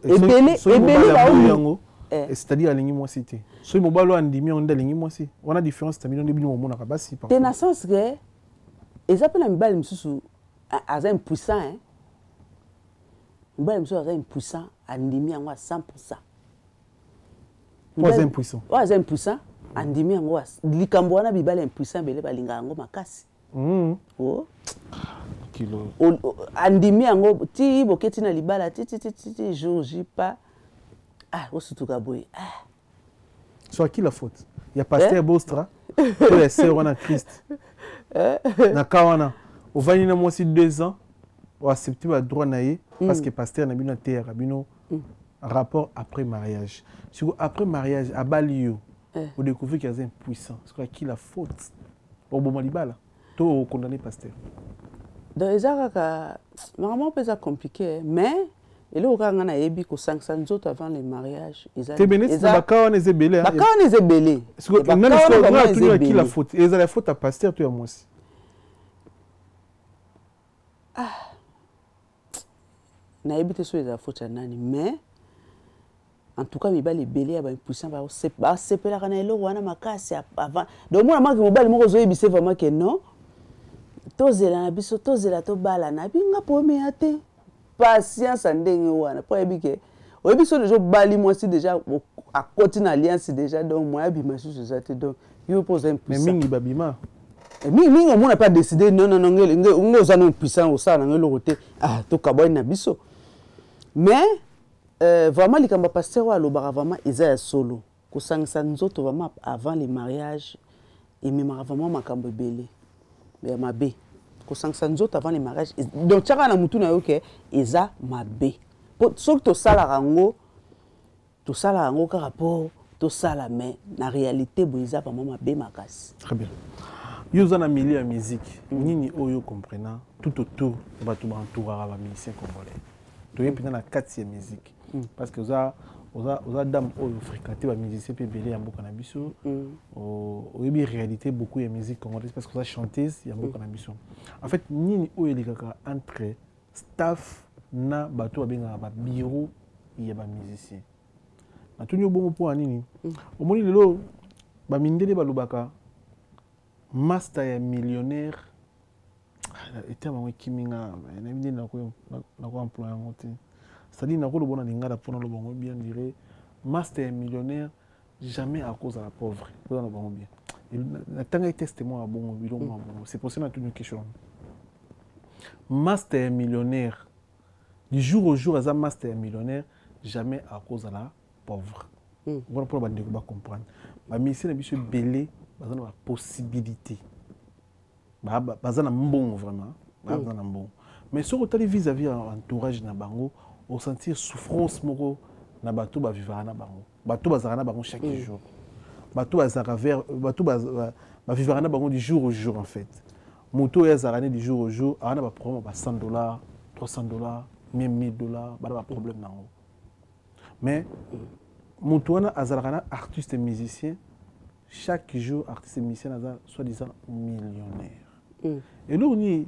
Ebele ebele baoyo yango, c'est-à-dire alingi mwasi te. Soki mobali oyo andimi yango nde alingi mwasi wana, différence na bino nde bino bomonaka basi. Te, na sens ke eza mpe na mibali mosusu aza impuissant, hein? Mobali mosusu aza impuissant, andimi yango à 100. Oyo aza impuissant? Oyo aza impuissant andimi yango. Likambo wana, mibali impuissant ebele balingaka yango makasi. Oh. Andimi yango ti boketi na libala, ti ti ti ti jour J pa, ah, osutuka boye, ah. So à qui la faute? Ya pasteur Bostra to ya sœur wana Christ? Na ka wana, ovandi na mwasi 2 ans, oaccepte badroit na ye parce que pasteur na bino ateyaka bino rapport après mariage. Siko après mariage, abali yo, odécouvrir ke aza impuissant. Siko à qui la faute? Oboma libala to okondamne pasteur? Donc eza kaka makambo mpe eza compliqué, mais eloko kaka ngai nayebi, kosangisa nzoto avant le mariage. Te, beneti na baka wana eza ebele. Baka wana eza ebele. Atuni à qui la faute, ezala ya faute ya pasteur to ya mwasi? Ah, nayebi te soki ezala faute ya nani, mais en tout cas mibali ebele ya baimpuissant basepelaka na eloko wana makasi avant. Donc omona maki mobali moko ozoyebisa vraiment ke non, tozela na biso, tozela tobalana, binga po omeya te patience ya ndenge wana, mpo ayebi ke oyebi so deja obali mwasi, deja akoti na alliance déjà, donc moya abima susu eza te. Donc yo mpo oza impuissant. Mingi babima. Mingi mingi omona mpe adécide: non, non, non, nge oza no impuissant, osala nango eloko te, ah, tokabwani na biso. Mais vraiment likambo ya pasteur oyo alobaka vraiment eza ya solo. Kosangisa nzoto vraiment avant le mariage ememaka vraiment makambo ebele ya mabe. Kosangisa nzoto avant le mariage, donc tiaka na mutu na yo ke eza mabe. Po soki tosalaka yango, tosalaka yango kaka mpo tosala, mais na réalité boye eza vraiment mabe makasi. Très bien. Yo oza na milieu ya musique, nini oyo comprena tout autour bato baentouraka bamusicien congolais? Toye mpenza na kati ya musique, parce que oza dame oyo fréquenté bamusicien mpe ebele ya mboka na biso, oyebi réalité beaucoup ya musique congolaise parce que oza chanteuse ya mboka na biso. En fait, nini oyo elekaka entre staff na bato babengaka babureau ya bamusicien? Natuni yo bongo mpo ya nini? Omoni lelo bamindele balobaka master ya millionnaire ete bango ekimi nga, nayebi nde nakoemploye yango te. C'est-à-dire nakoloba na lingala mpona loba yango bien, dire master ya millionnaire jamais akozala pauvre. Mpona loba yango bien, natangaki teste moko ya bongo, biloko moko ya bongo. C'est pour ça natuni question. Master ya millionnaire, du jour au jour aza master ya millionnaire, jamais akozala pauvre. Wana mpona bandeko bacomprendre. Bamusicien na biso ebele baza na bapossibilité, baza na mbongo, vraiment baza na mbongo, mais soki otali vis-à-vis ya entourage na bango, osentir souffrance moko na bato bavivaka na bango, bato bazalaka na bango chaque jour, bato bazalaka vers bato bavivaka na bango du jour au jour. En fait, moto oyo azalaka ne du jour au jour aza na baproblème ba 100 $, 300 $, même 1000 $, bana baproblème nango. Mais moto wana azalaka na artiste musicien chaque jour, artiste musicien aza soi-disant millionnaire. Eloko nini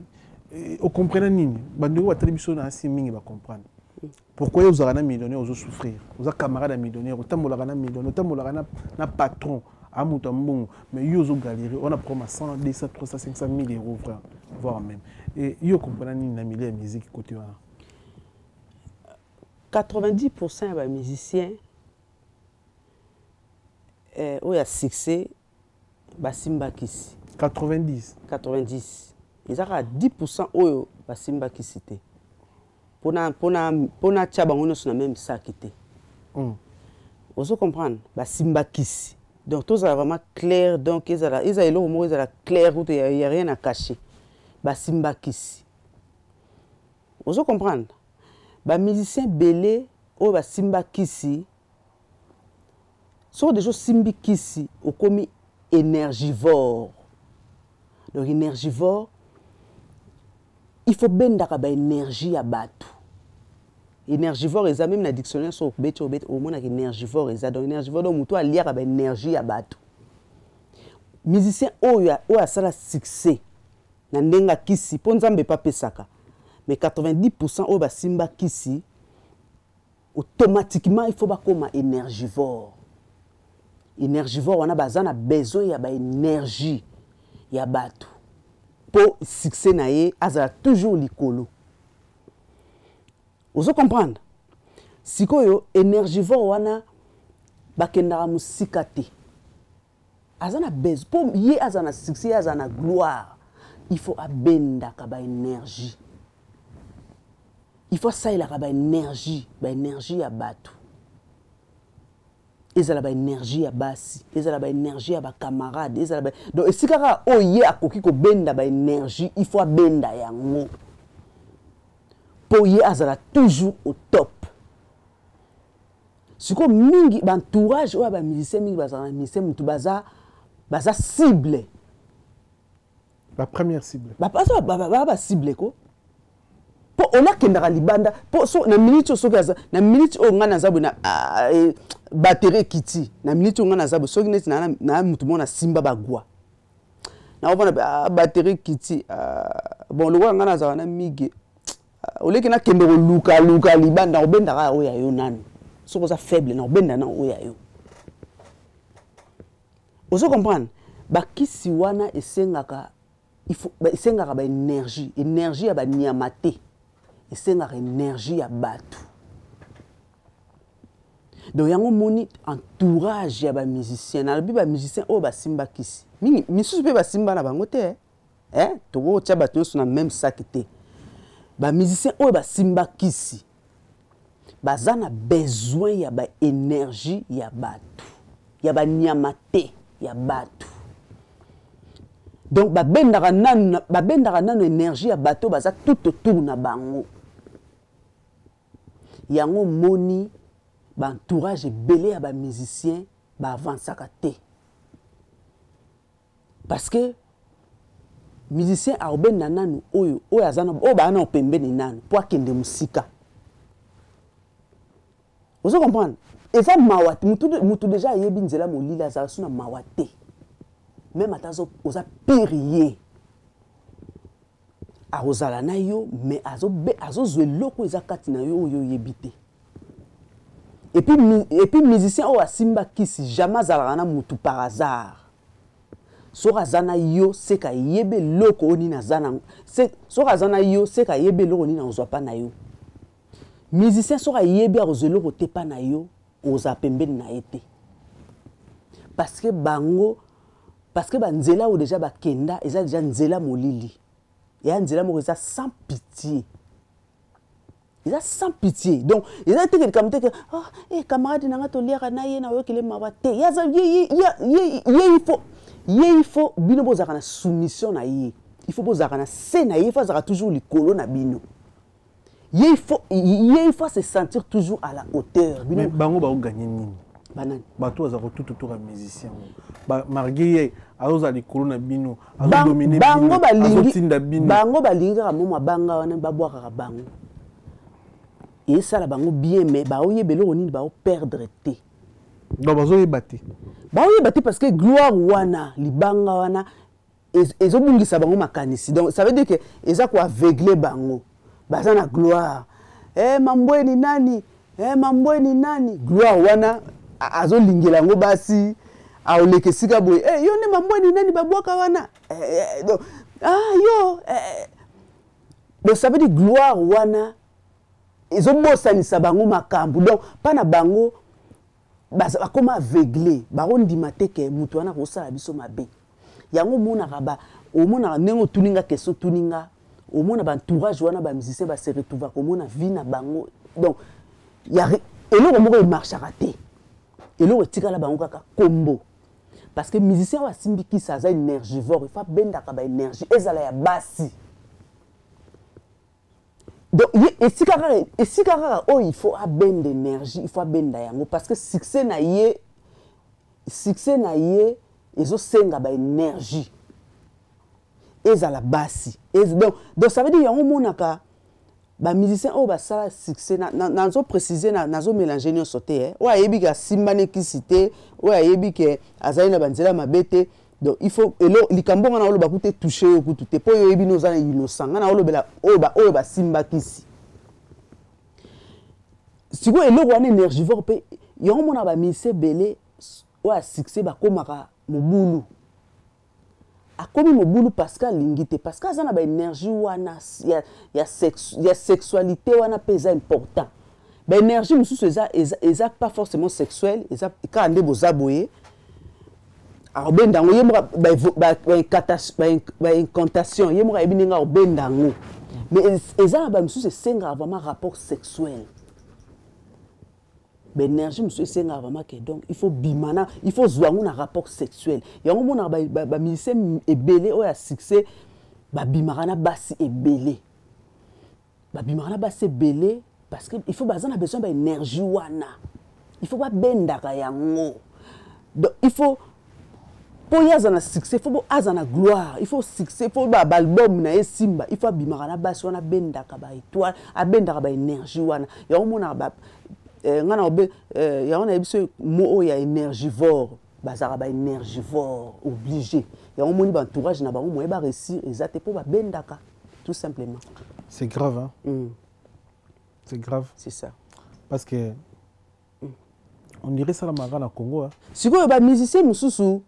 ocomprena? Nini bandeko batali biso na asi mingi bacomprendre pourquoi ye ozalaka na millionnaire, ozosouffrir? Oza camarade ya millionnaire, otambolaka na millionnaire, otambolaka na patron a moto ya mbongo, mais yo ozogalérer wana problème ya 100, 200, 300, 500, 1000 euros, voire même. Et yo comprena nini na milieu ya musique côté wana? 90% ya bamusicien oyo ya succès basimbakisi. 90? 90. Eza kaka 10% oyo basimbakisi te, mpona tia bango nyonso na même saki te. Ozo comprendre? Basimba kisi. Donc tozala vraiment clair, donc ezala ezala eloko moko ezala clair kutu, ya rien à cacher. Basimba kisi. Ozo comprendre? Ba musiciens ebele oyo basimba kisi, soki deja osimbi kisi, okomi énergivore. Donc énergivore, il faut bendaka ba énergie ya bato. Énergivore eza même na dictionnaire, so obeti obeti, omonaka énergivore eza. Donc énergivore, donc moto aliaka ba énergie ya bato. Musicien oyo oyo asala succès na ndenge akisi, mpo Nzambe epe apesaka, mais 90 oyo basimba kisi, automatiquement il faut bakóma énergivore. Énergivore wana baza na besoin ya baénergie ya bato mpo succès na ye azala toujours likolo. Ozo comprendre? Sikoyo énergivore wana bakendaka mosika te. Aza na besoin, mpo ye aza na succès, ye aza na gloire, il faut abendaka baénergie, il faut asalelaka baénergie, baénergie ya bato, ezala baénergie ya basi, ezala baénergie ya bacamarade, ezala ba... donc esika kaka oyo ye akoki kobenda baénergie, il faut abenda yango mpo ye azala toujours au top. Sikoyo mingi baentourage oyo ya bamusicien, mingi bazala na musicien, motu baza cible. La première cible. Baza bacible ko, mpo olakendaka libanda, mpo so, na minute oyo, soki aza na minute oyo ngai naza boye na batterie ekiti, na minute oyo ngai naza boye, soki neti na mutu moko nasimba bagwa, nakomona batterie ekiti, bon, lokola ngai nazala na mige, oleki nakende kolukaluka libanda, nakobendaka oyo ya yo nanu. Soki oza faible, nakobenda na oyo ya yo. Ozo comprendre? Bakisi wana esengaka, il faut esengaka baénergie, énergie ya banyama te, esengaka énergie ya bato. Donc yango moni entourage ya bamusicien, nalobi bamusicien oyo basimba kisi mingi, misusu mpe basimba na bango te, eh? Tokotia bato nyonso na même sac te. Bamusicien oyo basimba kisi baza na besoin ya baénergie ya bato, ya banyama te, ya bato. Donc babendaka nanu énergie ya bato baza tout autour na bango. Yango moni baentourage ebele ya bamusicien baavansaka te, parce que musicien akobenda nanu oyo oyo aza oyo baa nano pembeni nanu mpo akende mosika. Ozo comprendre? Eza mawa te. Mutu deja ayebi nzela molili, azala so na mawa te. Même ata oza pire, ye akozala na yo, mais azozwa eloko eza kati na yo oyo oyebi te. Et puis musicien oyo asimba kisi jamais azalaka na mutu par hasard. Soki aza na yo, seka ayebi eloko oyo nini aza na. Soki aza na yo, seka ayebi eloko nini akozwa mpa na yo. Musicien soki ayebi akozwa eloko te mpa na yo, ozala pembeni na ye te, parce que bango, parce que banzela oyo deja bakenda eza deja nzela molili, eya nzela moko eza sans pitié, eza sans pitié. Donc eza teke likambo teke, oh, eh, camarade na nga toliaka na ye, naoyokele mawa te. Ye il faut bino bozalaka na soumission na ye, il faut bozalaka na se na ye, il faut azalaka toujours likolo na bino. Ye il faut se sentir toujours à la hauteur. Bino bango baoganye nini? Banani? Bato baza kotutu toka musicien, malgré ye azozala likolo na bino, azodomine bango. Azotinda bino. Bango balingi kaka mo mabanga wana babwakaka bango, esala bango bien, mais baoyeba eloko nini baoperdre te. Donc bazoyeba te. Baoyeba te, parce que gloire wana, libanga wana ezobungisa bango makanisi. Donc ça veut dire que eza koaveugle bango. Baza na gloire, mambweni nani, mambweni nani, gloire wana azolingela yango basi, aoleka esika boye, yo nde mambweni nani babwaka wana, donc, ah, yo. Donc ça veut dire gloire wana ezobosanisa bango makambo. Donc mpa na bango bakóma aveugle, bakondima te ke moto wana akosala biso mabe. Yango omonaka ba omonaka ndenge otuninga question, otuninga, omona baentourage wana, bamusicien base retrouvaka, omona vie na bango, donc ya eloko moko emarchaka te. Eloko etikala bango kaka kombo. Parce que musicien oyo asimbi kisi aza énergivore, il faut abendaka ba énergie ezala ya basi. Donc esika kaka oyo il faut abenda énergie, il faut abenda yango, parce que succès na ye ezosenga ba énergie ezala basi. Donc ça veut dire, yango omonaka bamusicien oyo basala succès, nazoprécise, nazomélange nyonso te, eh. Oyo ayebi ke asimbani kisi te, oyo ayebi ke azali na banzela mabe te. Donc il faut elo likambo nga na oloba kutu touche oyo kutu te, mpo oyo oyebi no oza na innocent. Nga na olobela oyo basimba kisi. Sikoyo eloko wana énergivore mpe, yango mona bamusicien ebele oyo ya succès bakomaka mobulu. Akomi mobulu parce que alingi te, parce que aza na baénergie wana ya sexualité wana mpe eza important. Baénergie mosusu eza pas forcément sexuel, eza kaka nde boza boye, akobenda yango ye moko, baincantation, ye moko ayebi ndenge akobenda yango. Mais eza na bamisusu esengaka vraiment rapport sexuel. Baénergie mosusu esengaka vraiment ke, donc il faut bima na, il faut zwa yango na rapport sexuel. Yango omonaka bamusicien ebele oyo ya succès babimaka na basi ebele, babimaka na basi ebele, parce que il faut baza na besoin baénergie wana, il faut babendaka yango. Donc il faut, mpo ye aza na succès, il faut aza na gloire, il faut succès, il faut baalbum na ye simba, il faut abimaka na basi wana, abendaka baétoile, abendaka baénergie wana. Yango omonaka nga na obe yango nayebi so mo oyo ya énergivore, bazalaka baénergivore obligé. Yango omoni baentourage na bango, moye baréussir eza te, mpo babendaka tout simplement. C'est grave, hein? C'est grave. C'est ça. Parce que on dirait salamaka na Congo, hein. Sikoyo bamusicien mosusu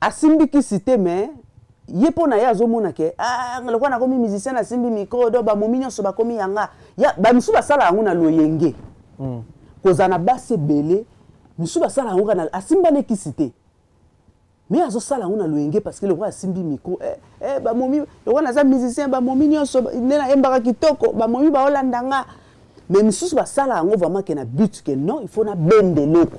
asimbi kisi te, mais ye mpo na ye azomona ke, ah, lokola nakomi musicien, nasimbi micro, do bamomi nyonso bakomi yanga. Bamisusu basala yango na loyenge. Kozala na basi ebele, misusu basala yango kaka asimbani kisi te, mais azosala yango na loyenge, parce que lokola asimbi micro, bamomi, lokola naza musicien, bamomi nyonso, nde nayembaka kitoko, bamomi baolanda nga. Mais misusu basala yango vraiment ke na but ke non, il faut nabenda eloko.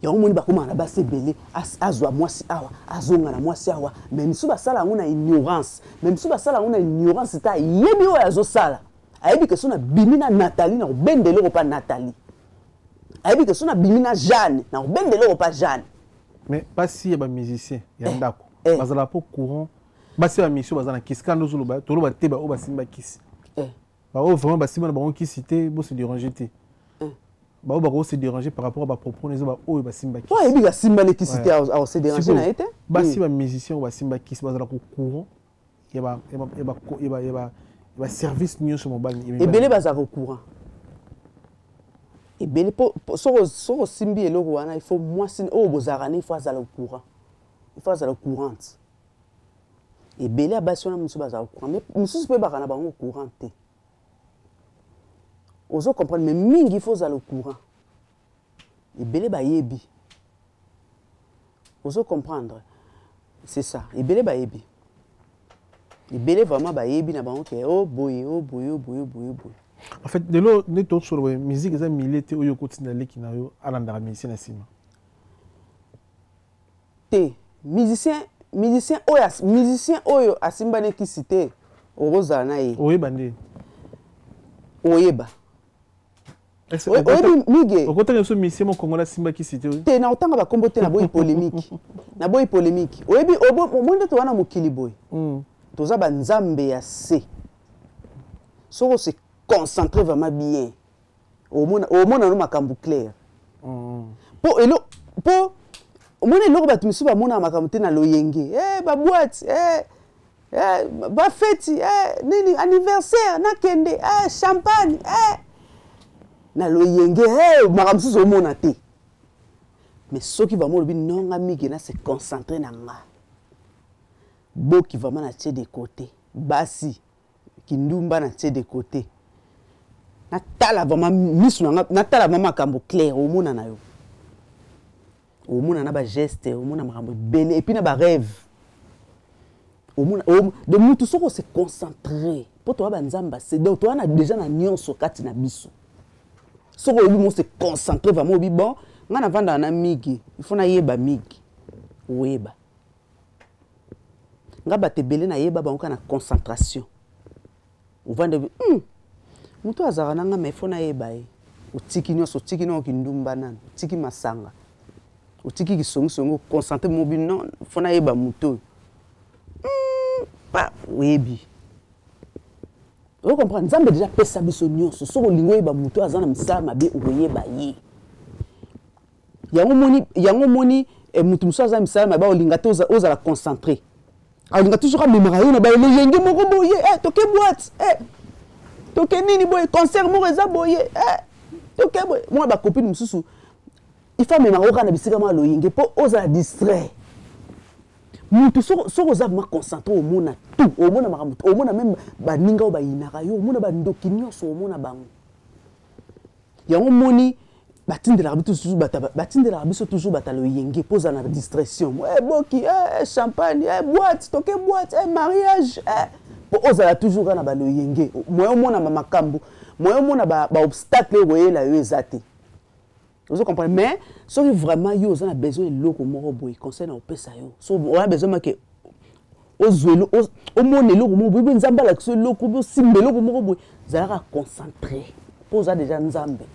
Yango moni bakomaka na basi ebele, azwa mwasi awa, azonga na mwasi awa. Mais misusu basala yango na ignorance, mais misusu basala yango na ignorance te, ayebi oyo azosala, ayebi ke so nabimi na Nathalie, na kobenda eloko mpa Nathalie, ayebi ke so nabimi na Jeanne, na kobenda eloko mpa Jeanne. Mais basi ya bamusicien ya ndako bazala po courant, basi ya bamusicien baza na kisi kanda, ozoloba, toloba te baoyo basimba kisi, baoyo vraiment basimba na bango kisi te, bose déranger te. Baoyo bako se déranger par rapport à bapropos eza baoyo basimba kisi. Oyo ayebi asimba ne kisi te, akose déranger na ye te. Basi bamusicien oyo basimba kisi bazala ko courant ya baservice nyonso mobali? Ebele bazalaka courant, ebele. Mpo soki osimbi eloko wana, il faut mwasi oyo bozalaka ne, il faut azala courant, il faut azala courante. Ebele ya basi wana mosusu bazala courant, mais mosusu mpe baka na bango courant te, ozo comprendre? Mais mingi il faut ozala courant. Ebele bayebi, ozo comprendre? C'est ça, ebele bayebi, ebele vraiment bayebi na bango ke o boye, o boye, o boye, o boye, o boye. En fait, lelo nde tosolo boye, musique eza milieu te oyo okotinda leki na yo alandaka musicien na nsima. Te, musicien oyo asimbani kisi te, okozala na ye. Oyeba nde. Oyeba, oyebi mige. Okotanga biso musicien mo congolais asimba kisi te? Te, na otanga bakombo te, naboyi polémique, naboyi polémique. Oyebi, omoni nde toza na mokili boye, toza banzambe ya se. Soki ose concentre vraiment bien, omona no makambo clair. Mpo elo, mpo omoni eloko, bato misusu bamonaka makambo te na loyenge, baboîte, bafeti, nini, anniversaire, nakende, champagne, na loyenge, makambo mosusu omona te. Mais soki vraiment olobi nonga mingi na se concentre na nga, boki vraiment na tie de côté basi, kindumba na tie de côté, natala vraiment misu na nga, natala vraiment makambo clair, omona na yo, omona na bageste, omona makambo ebele, et puis na barêve omona de mutu. Soki ose concentre, mpo toya banzambe ase, donc toya na déjà na nyonso kati na biso. Soki oyebi mo se concentre vraiment, oyebi bon, ngai navandaka na migi, il faut nayeba migi, oyeba nga bato ebele nayeba bango kaka na concentration. Ovanda moto azalaka na nga, mais faut nayeba ye. Otiki nyonso, otiki nao kindumba nano, otiki masanga, otiki kisongisongi, oconcentre mobi non, faut nayeba moto oyo. Pa oyebi, ocomprendre. Nzambe déjà apesa biso nyonso. Soki olingi oyeba moto aza na misala mabe, okoyeba ye. Yango moni, yango moni, moto mosusu aza na misala mabe, olinga te ozala concentré, alinga toujours amemaka yo na baeleyenge moko boye, toke boîte, toke nini boye, concert moko eza boye, toke boye. Mwa bacopine mosusu, il faut amemaka yo kaka na bisika mwa loyenge mpo ozala distrait. Mutu soki oza vraiment concentré, omona tout, omona makambo, omona même baninga oyo bayinaka yo, omona bandoki nyonso, omona bango. Yango moni batindelaka biso toujours bato, batindelaka biso toujours bato ya loyenge mpo ozala na distraction. Boki, champagne, boîte, toke boîte, mariage, mpo ozala toujours kaka na baloyenge. Moyen omona bamakambo, moyen omona baobstacle oyo koyela yo eza te. Ozo comprendre? Mais soki vraiment yo oza na besoin eloko moko boye, conseil na opesa yo, so oza besoin make ozwa, omona eloko moko boye, Nzambe alakisa eloko, osimba eloko moko boye, zalaka concentré mpo oza déjà Nzambe.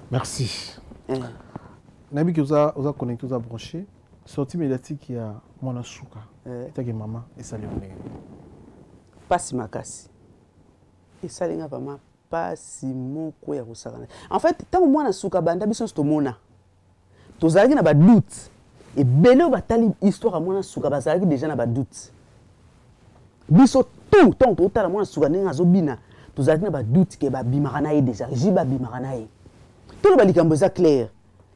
Merci. Nayebi ke oza connecté, oza branché. Sortie médiatique ya mwana suka etaki mama, esali yo ndenge? Mpasi makasi. Esalinga vraiment mpasi moko ya kosakana. En fait, ntango mwana suka banda, biso nyonso tomona, tozalaki na badoute ebele. Oyo batali histoire ya mwana suka bazalaki déjà na badoute. Biso tout, ntango totala mwana suka ndenge azobina, tozalaki na badoute ke babimaka na ye déjà, ji babimaka na ye. Toloba likambo eza clair,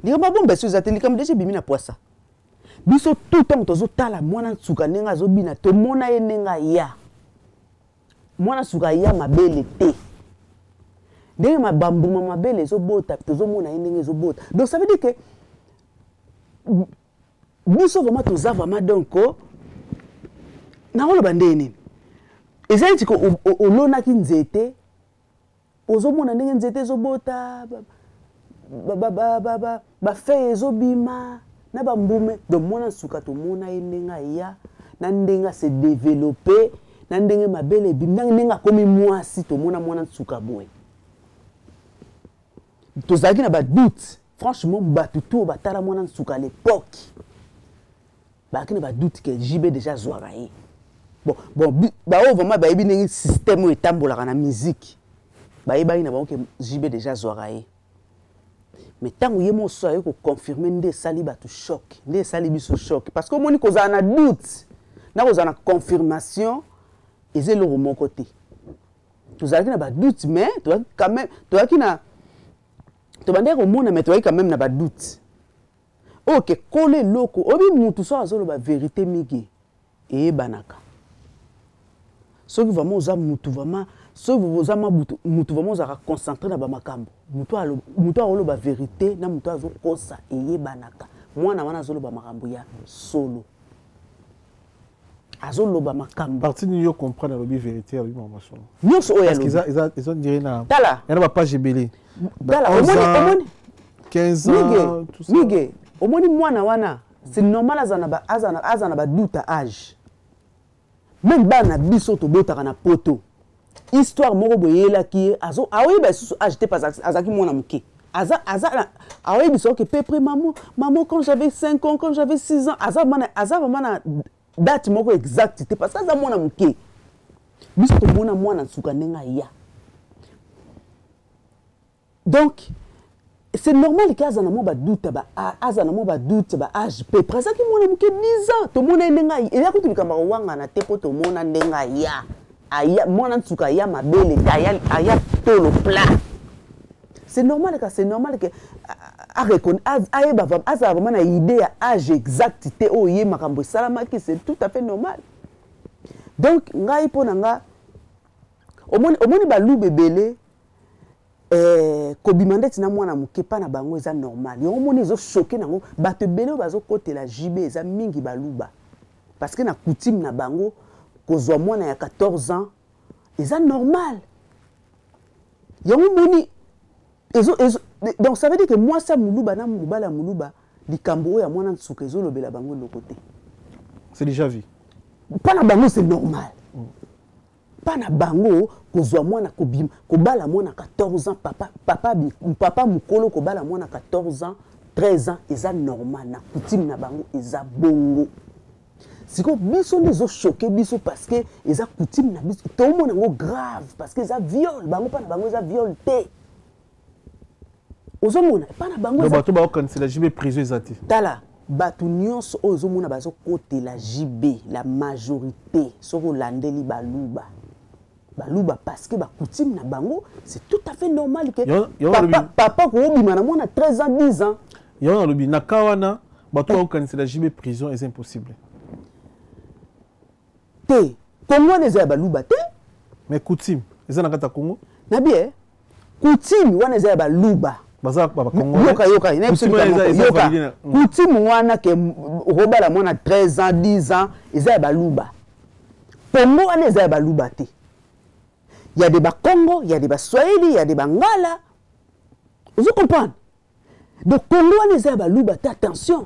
likambo abomba eso eza te, likambo déjà ebimi na poisa. Biso tout, ntango tozotala mwana suka ndenge azobina, tomona ye ndenge aya. Mwana suka aya mabele te, ndenge bambuma mabele ezobota, tozomona ye ndenge ezobota. Donc ça veut dire que biso vraiment toza vraiment, donc nakoloba ndenge nini, eza neti olonaki nzete, ozomona ndenge nzete ezobota, bafeuille ezobima na bambume. Donc mwana suka, tomona ye ndenge aya, na ndenge ase développe, na ndenge mabele ebimi, na ndenge akomi mwasi. Tomona mwana nsuka boye, tozalaki na badoute. Franchement, bato to batala mwana nsuka à l'époque bazalaki na badoute ke JB déjà azwaka ye. Bon, baoyo vraiment bayebi ndenge système oyo etambolaka na musique, bayebaki na bango ke JB déjà azwaka ye. Mais ntango ye mosusu aye koconfirme, nde esali bato choc, nde esali biso choc, parce que omoni, kozala na doute na kozala na confirmation eza eloko moko te. Tozalaki na badoute, mais tozalaki quand même, tozalaki na, tobandaki komona, mais tozalaki quand même na badoute oyo ke kolo eloko oyebi mutu so azoloba vérité mingi, eyebanaka. Soki vraiment oza mutu, vraiment soki oza ma mutu vraiment ozalaka concentré na bamakambo, mutu akoloba vérité na mutu azokosa, eyebanaka. Mwana wana azoloba makambo ya solo, azoloba makambo. Partie nini yo comprendre alobi vérité, alobi makambo solo? Nyonso oyo alobi. Eza dire na Tala. Yana bapage ebele. Tala, omoni. 15 ans, tout ça. Mige, omoni mwana wana, c'est normal aza na badoute âge. Même bana biso tobotaka na poto, histoire moko boyelaki ye, aoyeba lisusu âge te, parce azalaki mwana moke. Aza aoyebisa oke peu près maman, maman, quand j'avais 5 ans, quand j'avais 6 ans. Aza vraiment na date moko exacte te, parce que aza mwana moke. Biso tomona mwana nsuka ndenge aya, donc c'est normal ke aza na mwa badoute, aza na mwa badoute ba âge peu près. Azalaki mwana moke, 10 ans. Tomona ye ndenge eya. Kutu likambo akowangana te, mpo tomona ndenge aya mwana nsuka, aya mabele te, aya tolo plat. C'est normal ka, c'est normal ke ayeba, azala vraiment na idée ya âge exact te oyo ye makambo esalamaki. C'est tout à fait normal. Donc ngai, mpo na nga, omoni baluba ebele, kobima ndeti na mwana moke mpa na bango eza normal. Yango omoni ezochoquer nango bato ebele oyo bazokotela JB, eza mingi baluba, parce que na coutume na bango, kozwa mwana ya 14 ans eza normal. Yango omoni. Donc ça veut dire que mwasi ya moluba na mobali ya moluba, likambo oyo ya mwana nsuka ezolobela bango eloko te. C'est déjà vu. Mpa na bango c'est normal. Mpa na bango, kozwa mwana, kobima, kobala mwana 14 ans, papa, papa, papa mokolo kobala mwana 14 ans, 13 ans, eza normal na coutume na bango, eza bongo. Sikoyo biso nde ezochoquer biso parce que eza coutume na biso, tomona yango grave parce que eza viol. Bango, mpa na bango eza viol te. Ozomona, epa na bango. Bato baokanisela JB, prison eza te. Tala, bato nyonso oyo ozomona bazokotela JB, la majorité, soki olandeli, baluba. Baluba, parce que bacoutume na bango, c'est tout à fait normal que papa, papa koobima na mwana 13 ans, 10 ans. Yango nalobi, na ka wana, bato bakokanisela JB prison eza impossible. Te, Kongo wana eza ya baluba te. Mais coutume eza na kati ya Congo. Na bien, coutume wana eza ya baluba. Baza. Yoka, yoka, yoka. Coutume wana ke okobala mwana 13 ans, 10 ans, eza ya baluba. Kongo wana eza ya baluba te. Ya de Bakongo, ya de Baswahili, ya de Bangala, ozo comprendre? Donc Kongo wana eza ya baluba te. Attention,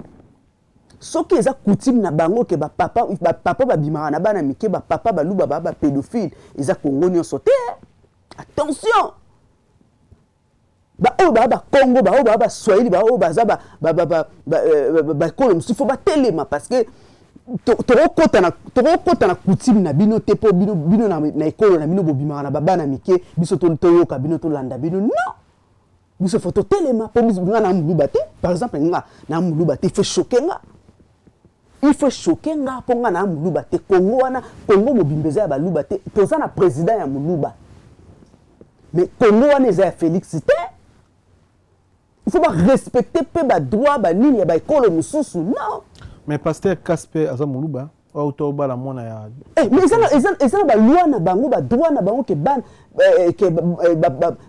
soki eza coutume na bango ke bapapa, bapapa babimaka na bana mike, bapapa baluba baa bapédophile, eza Kongo nyonso te. Attention, baoyo baa Bakongo, baoyo baa Baswahili, baoyo baza bakolo mosusu, faut batelema parce que tokokɔta na coutume na bino te, mpo bino, bino na ekolo na bino bobimaka na babana mike, biso toyoka bino, tolanda bino. Non, biso faut totelema, mpo nga na moluba te. Par exemple, nga na moluba te, il faut choquer nga, il faut choquer nga, mpo nga na moluba te. Kongo wana, Kongo mobimba eza ya baluba te. Toza na président ya moluba, mais Kongo wana eza ya Félix te. Il faut barespecter mpe badroit banini ya baekolo mosusu, non. Mais pasteur Casper aza moluba, auta obala mwana ya Eh, mais eza na baloi na bango, badroit na bango ke bana, ke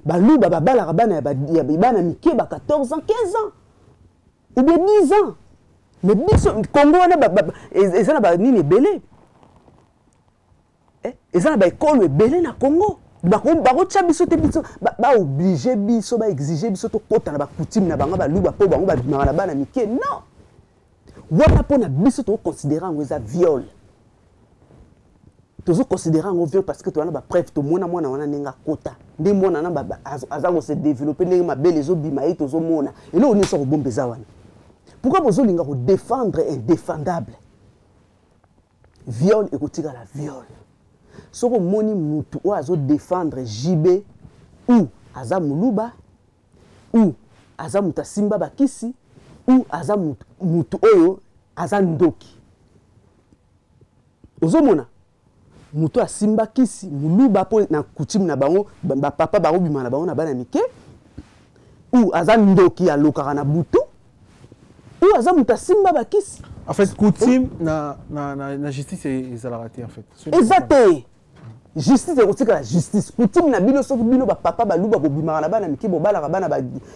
baluba babalaka bana ya bana mike ba 14 ans, 15 ans ou bien 10 ans. Mais biso, Kongo wana eza na banini ebele, eza na baekolo ebele na Congo. Bakotia biso te, biso baoblige biso, baexige biso tokɔta na bacoutume na bango baluba, mpo bango babimaka na bana mike. Non, wana mpo na biso tokoconsidérer yango eza viol. Tozoconsidérer yango viol parce que toza na bapreuve. Tomona mwana wana ndenge akota, nde mwana wana aza kose développer, ndenge mabele ezobima ye, tozomona. Eloko nyonso akobomba eza wana. Pourquoi bozolinga kodéfendre indéfendable? Viol ekotikala viol. Soki omoni mutu oyo azodéfendre JB, ou aza moluba, ou aza moto asimba bakisi, ou aza mutu oyo aza ndoki. Ozomona moto asimba kisi, moluba, mpo na coutume na bango bapapa bakobima na bango na bana mike, ou aza ndoki alokaka na butu, ou aza moto asimba bakisi. En fait, coutume na justice ezalaka te en fait. Eza te. Justice ekotikala justice. Coutume na bino, soki bino bapapa baluba bobimaka na bana mike, bobalaka bana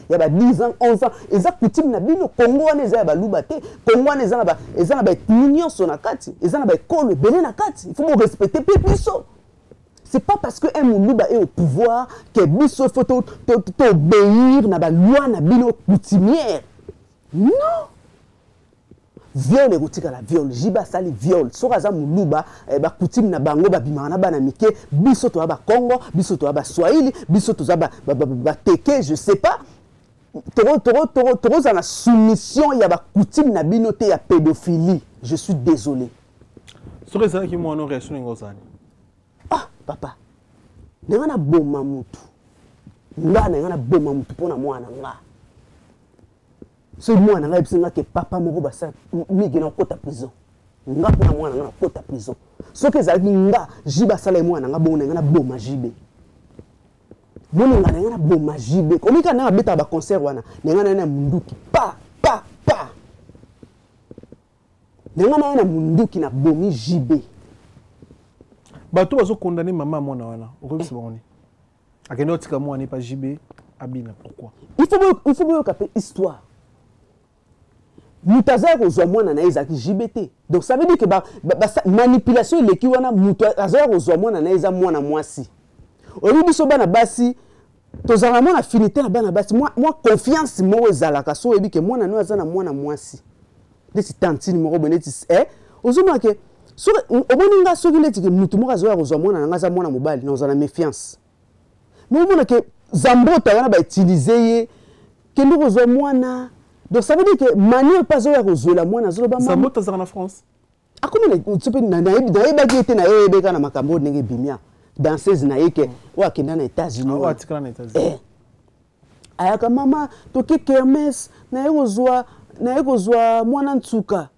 ya ba 10 ans, 11 ans, eza coutume na bino. Kongo wana eza ya baluba te. Kongo wana eza na baethnie nyonso na kati, eza na baekolo ebele na kati. Il faut borespecter mpe biso. C'est pas parce que un moluba est au pouvoir que biso faut toobéir na baloi na bino coutumière. Non, viol ekotikala viol. JB asali viol. Soki aza moluba, bacoutume na bango babimaka na bana mike, biso toza Bakongo, biso toza Baswahili, biso toza Bateke, je sais pas, tokozala na soumission ya bacoutume na bino te ya pédophilie. Je suis désolé. Soki ezalaki mwana, réaction ndenge ozali? Ah papa, ndenge naboma mutu, nga na nga naboma mutu mpo na mwana nga. Soki mwana ngai yebisi nga ke papa moko basala mingi, na okota prison. Nga mpo na mwana nga nakota prison. Soki ezalaki nga, JB asala ye mwana nga bongo, na nga naboma JB. Moninga na nga naboma JB. Komika ndenge abetaka baconcert wana, na nga na ye na munduki, pa pa pa, na nga na ye na munduki, nabomi JB. Bato bazokondane mama ya mwana wana, okoyebisa bango nini? Akende otika mwana epa JB abina, pourquoi? Il faut boyoka mpe histoire. Moto aza ya kozwa mwana na ye ezalaki JB te. Donc ça veut dire que ba manipulation eleki wana. Moto aza ya kozwa mwana na ye eza mwana mwasi. Oyebi, biso bana basi, Tozalaka mwa na affinité na bana basi, mwa confiance moko ezalaka. So oyebi ke mwana no aza na mwana mwasi neti tantine moko boye, neti ozomona ke soki omoni nga, soki neti ke mutu moko azoya kozwa mwana na nga, aza mwana mobali, na ozala na méfiance. Mais omona ke Zambota wana bautilize ye, kende kozwa mwana. Donc ça veut dire que manière mpe azoya kozwela mwana, azoloba mama. Zambota azalaka na France. Akomi so mpe nayebaki ye te, na ye oyebeka na makambo oyo ndenge ebimia danseuse na ye ke oyo akenda na États-Unis. Oyo atikala na États-Unis. Ayaka, mama, toke kermesse, naye kozwa mwana ntsuka.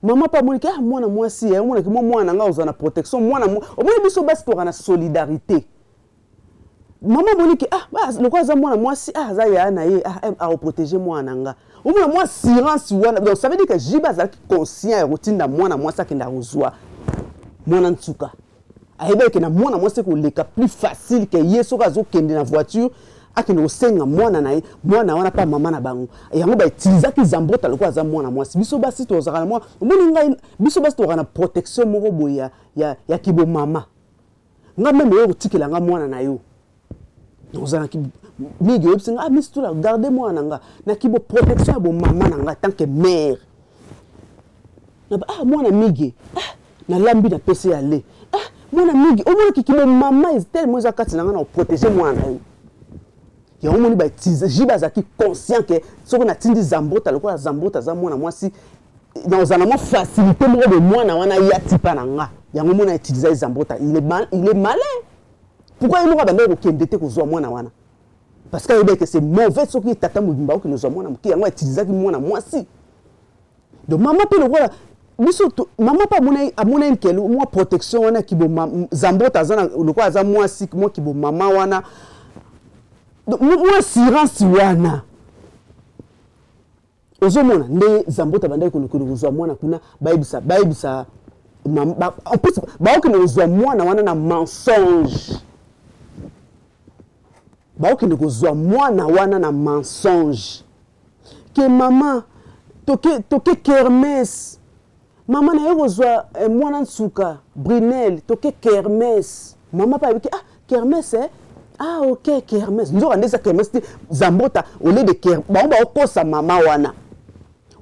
Mama mpe amoniki, ah, mwana mwasi ye, omonaki mwa mwana na ngai ozwa na protection mwana. Omoni, biso basi toka na solidarité. Mama amoniki, ah, lokola aza mwana mwasi, ah, aza yaya na ye, ah, aoprotege mwana na nga. Omona mwa assurance wana. Donc ça veut dire que JB azalaki conscient ya kotinda mwana mwasi akenda kozwa mwana ntsuka. Ayebaki na mwana mwasi koleka plus facile ke ye soki azokende na voiture, akende kosenga mwana na ye, mwana wana mpa mama na bango. Yango bautilisaki Zambota lokola aza mwana mwasi. Biso basi tozalaka na mwa, omoni ngai, biso basi tozalaka na protection moko boye ya kibomama. Nga même oyo kotikela nga mwana na yo, ozalaki mingi, oyebisi nga, ah, Miss Tula, garde mwana na nga na kibo protection ya bomama na nga tant que mère. Ah, mwana mingi, ah, nalambi, napesi ya le, ah, mwana mingi. Omonaki kibomama tellement eza kati na nga na koprotege mwana na yo. Yango omoni JB azalaki conscient ke soki natindi Zambota, lokola Zambota aza mwana mwasi, nakozala na mwa facilité moko boye, mwana wana ya tipa na nga. Yango mona utiliser ye Zambota. Il est malin. Pourquoi ye moko abandaki kokende te kozwa mwana wana? Parce que ayebaki ke c'est mauvais soki tata mobimba okende kozwa mwana moke. Yango utilisaki mwana mwasi. Donc mama mpe lokola biso, mama mpe amonaki ke mwa protection wana kiboma Zambota aza lokola aza mwasi, mwa kibomama wana, mwa assurance wana. Ozomona ndenge Zambota bandaki kolokolo kozwa mwana kuna, bayebisa, en plus baokende kozwa mwana wana na mensonge. Baokende kozwa mwana wana na mensonge ke mama, toke kermesse, mama, naye kozwa mwana nsuka Brunel, toke kermesse. Mama mpe ayebiki, ah, kermesse, eh? Ah, ok, kermesse. Nzoka nde eza kermesse te. Zambota, au lieu de ker, bango baokosa mama wana,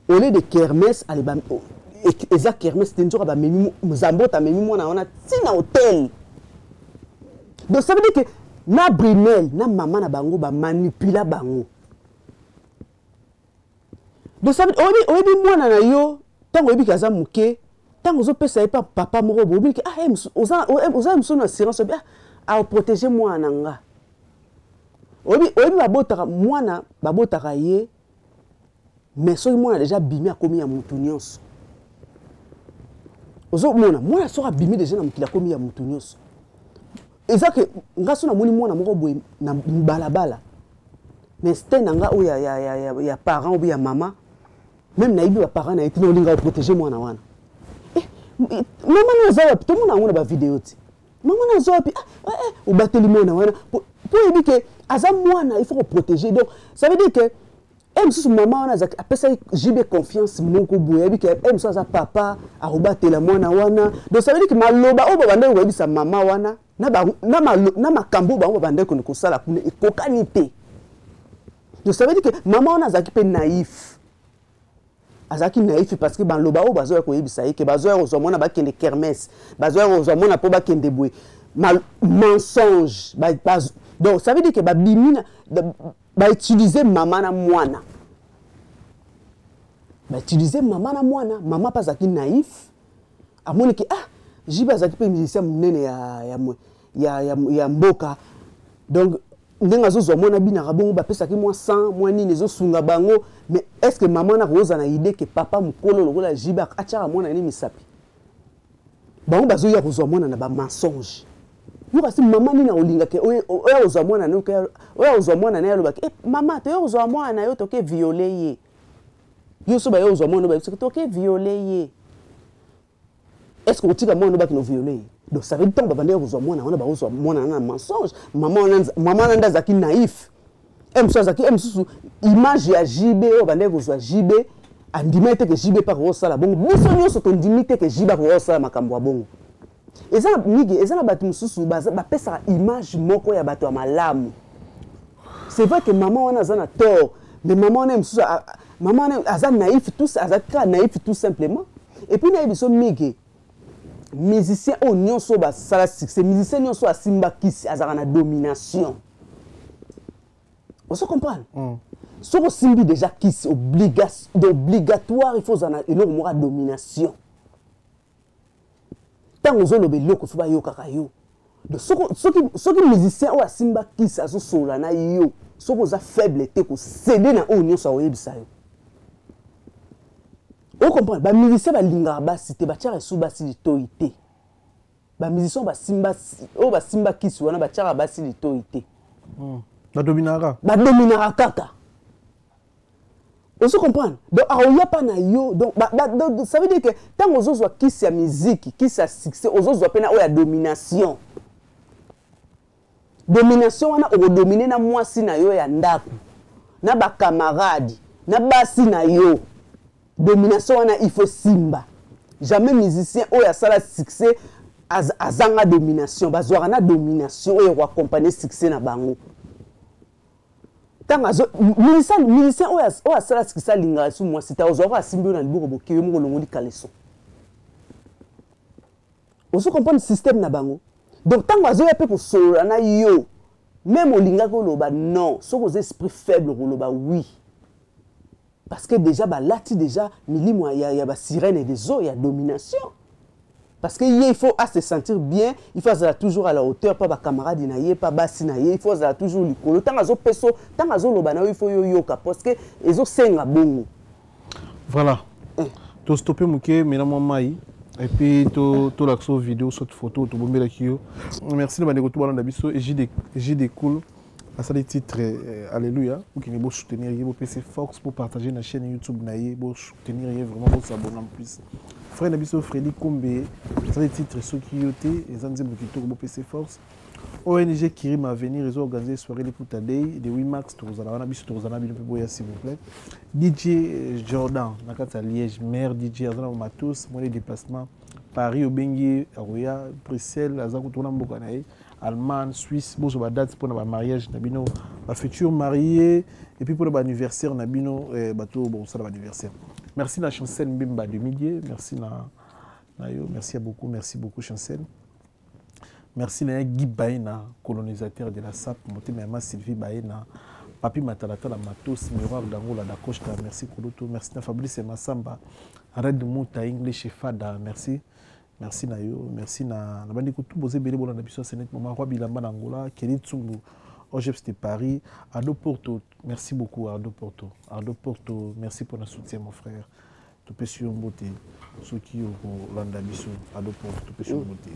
au lieu de kermesse, ale ba, eza kermesse te. Nzoka bamemi Zambota, amemi mwana wana ntina hotel. Donc ça veut dire que na Brunel na mama na bango bamanipula bango. Donc ça veut, oyebi mwana na yo, ntango oyebi ke aza moke, ntango ozopesa ye pa papa moko boye, oyebi ke, ah, oza mosusu na assurance, oyebi, ah, aoprotege mwana na nga. Oyebi, babotaka mwana, babotaka ye, mais soki mwana deja abimi, akomi ya mutu nyonso. Ozomona, mwana soki abimi deja na mokili, akomi ya mutu nyonso. Eza ke nga so namoni mwana moko boye na balabala, na instinct na nga oyo ya parent oyo ya mama, même nayebi baparent na ye te, na olinga koprotege mwana wana. Eh, mama na aza wapi? Tomona yango na bavideo te. Mama na aza wapi? Ah, eh, obateli mwana wana po oyebi ke aza mwana, il faut koprotéger. Donc ça veut dire que e mosusu mama wana apesaki JB confiance moko boye, ayebi ke e mosusu aza papa, akobatela mwana wana. Donc ça veut dire que maloba oyo babandaki koyebisa mama wana na makambo oyo bango babandaki kende kosala kuna ekokani te. Donc ça veut dire que mama wana azalaki mpe naïf, azalaki naïf, parce que baloba oyo bazoya koyebisa ye ke bazoya kozwa mwana, bakende kermesse, bazoya kozwa mwana mpo bakende boye, mensonge. Donc ça veut dire que babimi na bautilize mama na mwana, bautilize mama na mwana. Mama mpe azalaki naïf, amoni ke, ah, JB azalaki mpe musicien monene ya mboka. Donc ndenge azozwa mwana, binaka bongo, bapesaki mwa 100, mwa nini ezosunga bango. Mais est ce que mama wana akozala na idée ke papa mokolo lokola JB atiaka mwana nini misapi? Bango bazoya kozwa mwana na bamensonge. Yo kasi mama nini akolingaka oyo akozwa mwana na oyo akozwa mwana na ye, alobaki, eh, mama, toye kozwa mwana na yo, toke viole ye. Yo so baye kozwa mwana, bayebisaki toke viole ye, est ce que otika mwana bakino viole ye? Donc ça veut dire ntango babandaki kozwa mwana wana, bakozwa mwana wana na mensonge. Mama wana nde azalaki naïf. E mosusu azalaki, e mosusu image ya JB oyo bandaki kozwa JB, andimaki te ke JB mpe akokosala bongo. Biso nyonso tondimi te ke JB akokosala makambo ya bongo. Eza mingi, eza na bato mosusu bapesaka image moko ya bato ya malamu. C'est vrai que mama wana aza na tort, mais mama wana mosusu, mama wana aza naïf, tout aza kaka naïf, tout simplement. Et puis nayebi so mingi, musicien oyo nyonso basala succès, musicien nyonso asimba kisi azalaka na domination. Ozo comprendre? Soki osimbi déjà kisi, obligatoire il faut ozala na eloko moko ya domination. Ntango ozoloba eloko, faut bayokaka yo. Donc soki musicien oyo asimba kisi azosolola na yo, soki oza faible te, kocéder na oyo nyonso akoyebisa yo. Ocomprendre? Bamusicien balingaka basi te, batiaka esu basi litoi te. Bamusicien basimba, oyo basimba kisi wana, batiaka basi litoi te. Badominaka. Badominaka kaka. Ozo comprendre? Donc akoya mpa na yo. Donc, donc ça veut dire que ntango ozozwa kisi ya miziki, kisi ya succès, ozozwa mpe na oyo ya domination. Domination wana, okodominer na mwasi na yo ya ndako, na bacamarade, na basi na yo. Domination wana, il faut simba. Jamais musicien oyo asala succès azanga domination. Bazwaka na domination oyo ekoaccompagner succès na bango. Ntango azo musicien oyo asala succès alingaka su mwasi te. Ozwaka, asimbi oyo na liboko, boke, yo moko olongoli caleçon. Ozo comprendre système na bango? Donc ntango azoya mpe kosolola na yo, même olingaki oloba non, soki oza esprit faible, okoloba oui, parce que déjà balati déjà milimo ya basirène des eaux ya domination. Parce que ye, il faut à se sentir bien, il faut azala toujours à la hauteur pa bacamarade na ye, pa basi na ye, il faut azala toujours likolo. Ntango azopesa, ntango azoloba na yo, il faut yo yoka, parce que ezosenga bongo. Voilà, tostoppe moke, mela mwa mai et puis tolakisa vidéo soit photo tobombelaki yo. Merci na bandeko to balanda biso. J Cool asali titre Alléluia. Okende bosoutenir ye, bopesa force pour partager na chaîne YouTube na ye, bosoutenir ye vraiment, bosabonner. En plus, frère na biso Freddy Kombe asali titre Soki yo te, eza nzembo kitoko, bopesa force. ONG Kirim Avenir ezo organiser soirée Liputa Day de 8 mars. Tokozala wana, biso tokozala na bino mpe, boya s'il vous plaît. DJ Jordan na kati ya Liège, maire DJ, aza na matos moni déplacement Paris, obengi ye akoya, Bruxelles aza kotuna mboka na ye, Allemagne, Suisse. Bozwa badate mpona bamariage na bino, bafutur marié, et puis mpona baanniversaire na bino, bato bokosala baanniversaire. Merci na Chancel Mbemba de Midie, merci na yo, merci à beaucoup, merci beaucoup Chancel. Merci na Guy Baena, colonisateur de la SAP, motema ya Sylvie Baena, Papi Matalatala Matos, Miroir d'Angola da Costa, merci Koloto, merci na Fabrice Massamba, Red Mouta English Fada, merci. Merci na yo, merci na bandeko tout boze ebele bolanda biso Senet Mama Roi Bilamba na Angola, Kelly Tsumbu, Ojeps de Paris, Ado Porto, merci beaucoup Ado Porto. Ado Porto, merci pour le soutien, mon frère. Topesi yo mbote soki okolanda biso, Ado Porto, topesi yo mbote.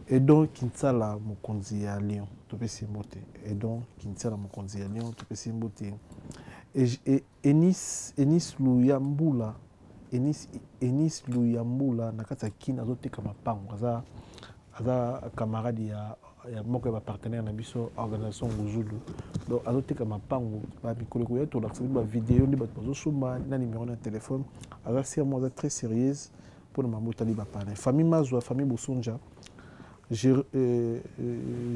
Edon Kinsala, mokonzi ya Lyon, topesi mbote. Edon Kinsala, mokonzi ya Lyon, topesi mbote. Enis Luyambula, Enis Luyambula na kati ya Kine, azoteka mapango, aza camarade ya moko ya bapartenaire na biso, organisation Nguzulu. Donc azoteka mapango, bamikolo ekoya tolakisa bino bavideo nde bato bazosomba na numéro na telefone. Aza sûrement, aza très sérieuse mpona mambo etali baparrain. Famille Mazwa, famille Bosonja,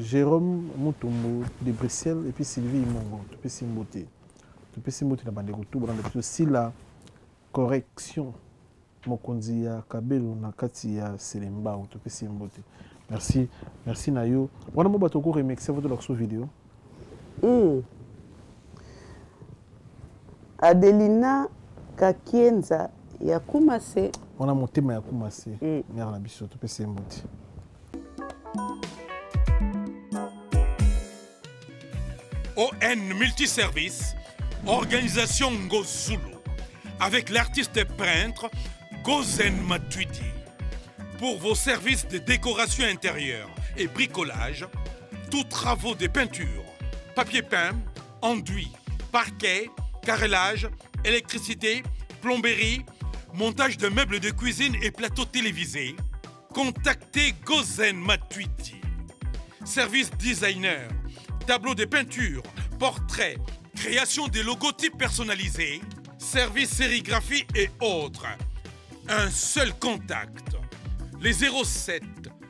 Jérôme Mutombo de Bruxelles et puis Sylvie Imongo, topesi mbote. Topesi mbote na bandeko tu bolanda biso. Sila Correction, mokonzi ya Kabelo na kati ya Selembao, topesi mbote. Merci, merci na yo. Wana mo bato ko remixer voto la vidéo. Adelina Kakienza ya Kumase. Wana motema ya Kumase. Mère na biso, topesi mbote. ON Multiservice, Organisation Ngozulu, avec l'artiste peintre Gozen Matuidi. Pour vos services de décoration intérieure et bricolage, tous travaux de peinture, papier peint, enduit, parquet, carrelage, électricité, plomberie, montage de meubles de cuisine et plateaux télévisés, contactez Gozen Matuidi. Service designer, tableau de peinture, portrait, création des logotypes personnalisés, service sérigraphie et autres. Un seul contact. Les 07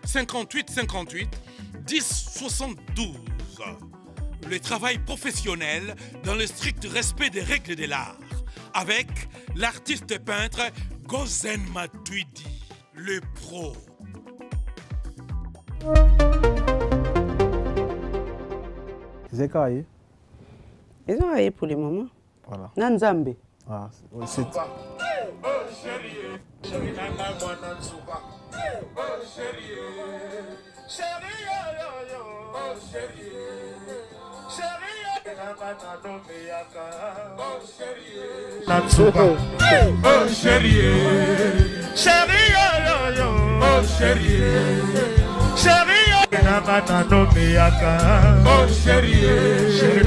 58 58 10 72. Le travail professionnel dans le strict respect des règles de l'art. Avec l'artiste peintre Gozen Matuidi, le pro. Eza kaka ye. Eza kaka ye pour le moment. Voilà. Na Nzambe. Ah, c'est Oh chérie, chérie, oh chérie, chérie, oh chérie, chérie,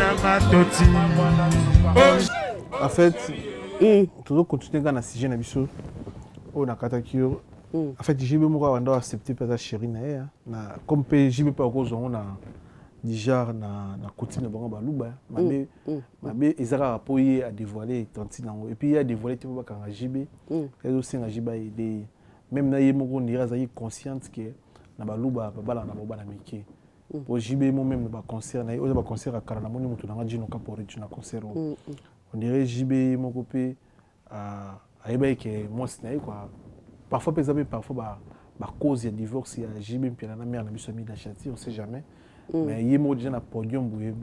En fait, tozo continuer kaka na sujet na biso oyo nakataki yo. En fait, JB moko abanda accepter mpe aza chéri na ye, na comme mpe JB mpe akozwa yango na du genre na coutume na bango baluba mabe. Mabe eza kaka mpo ye adévoile tantine yango, et puis ye adévoile te mpo bakanga JB. Ezosenga JB aide ye même na ye moko, on dirait azalaki consciente ke na baluba babalaka na bango bana mike, po JB mo même na baconcert na ye oyo, baconcert ya kala, namoni moto nanga Jino Caporetu na concert oyo, on dirait JB ye moko mpe ayebaki ke mwasi na ye quoi. Parfois mpe eza mpe parfois bacause ya divorce ya JB Mpiana na mère na biso Amida Chati, on sait jamais. Mais ye moko déjà na podium boye,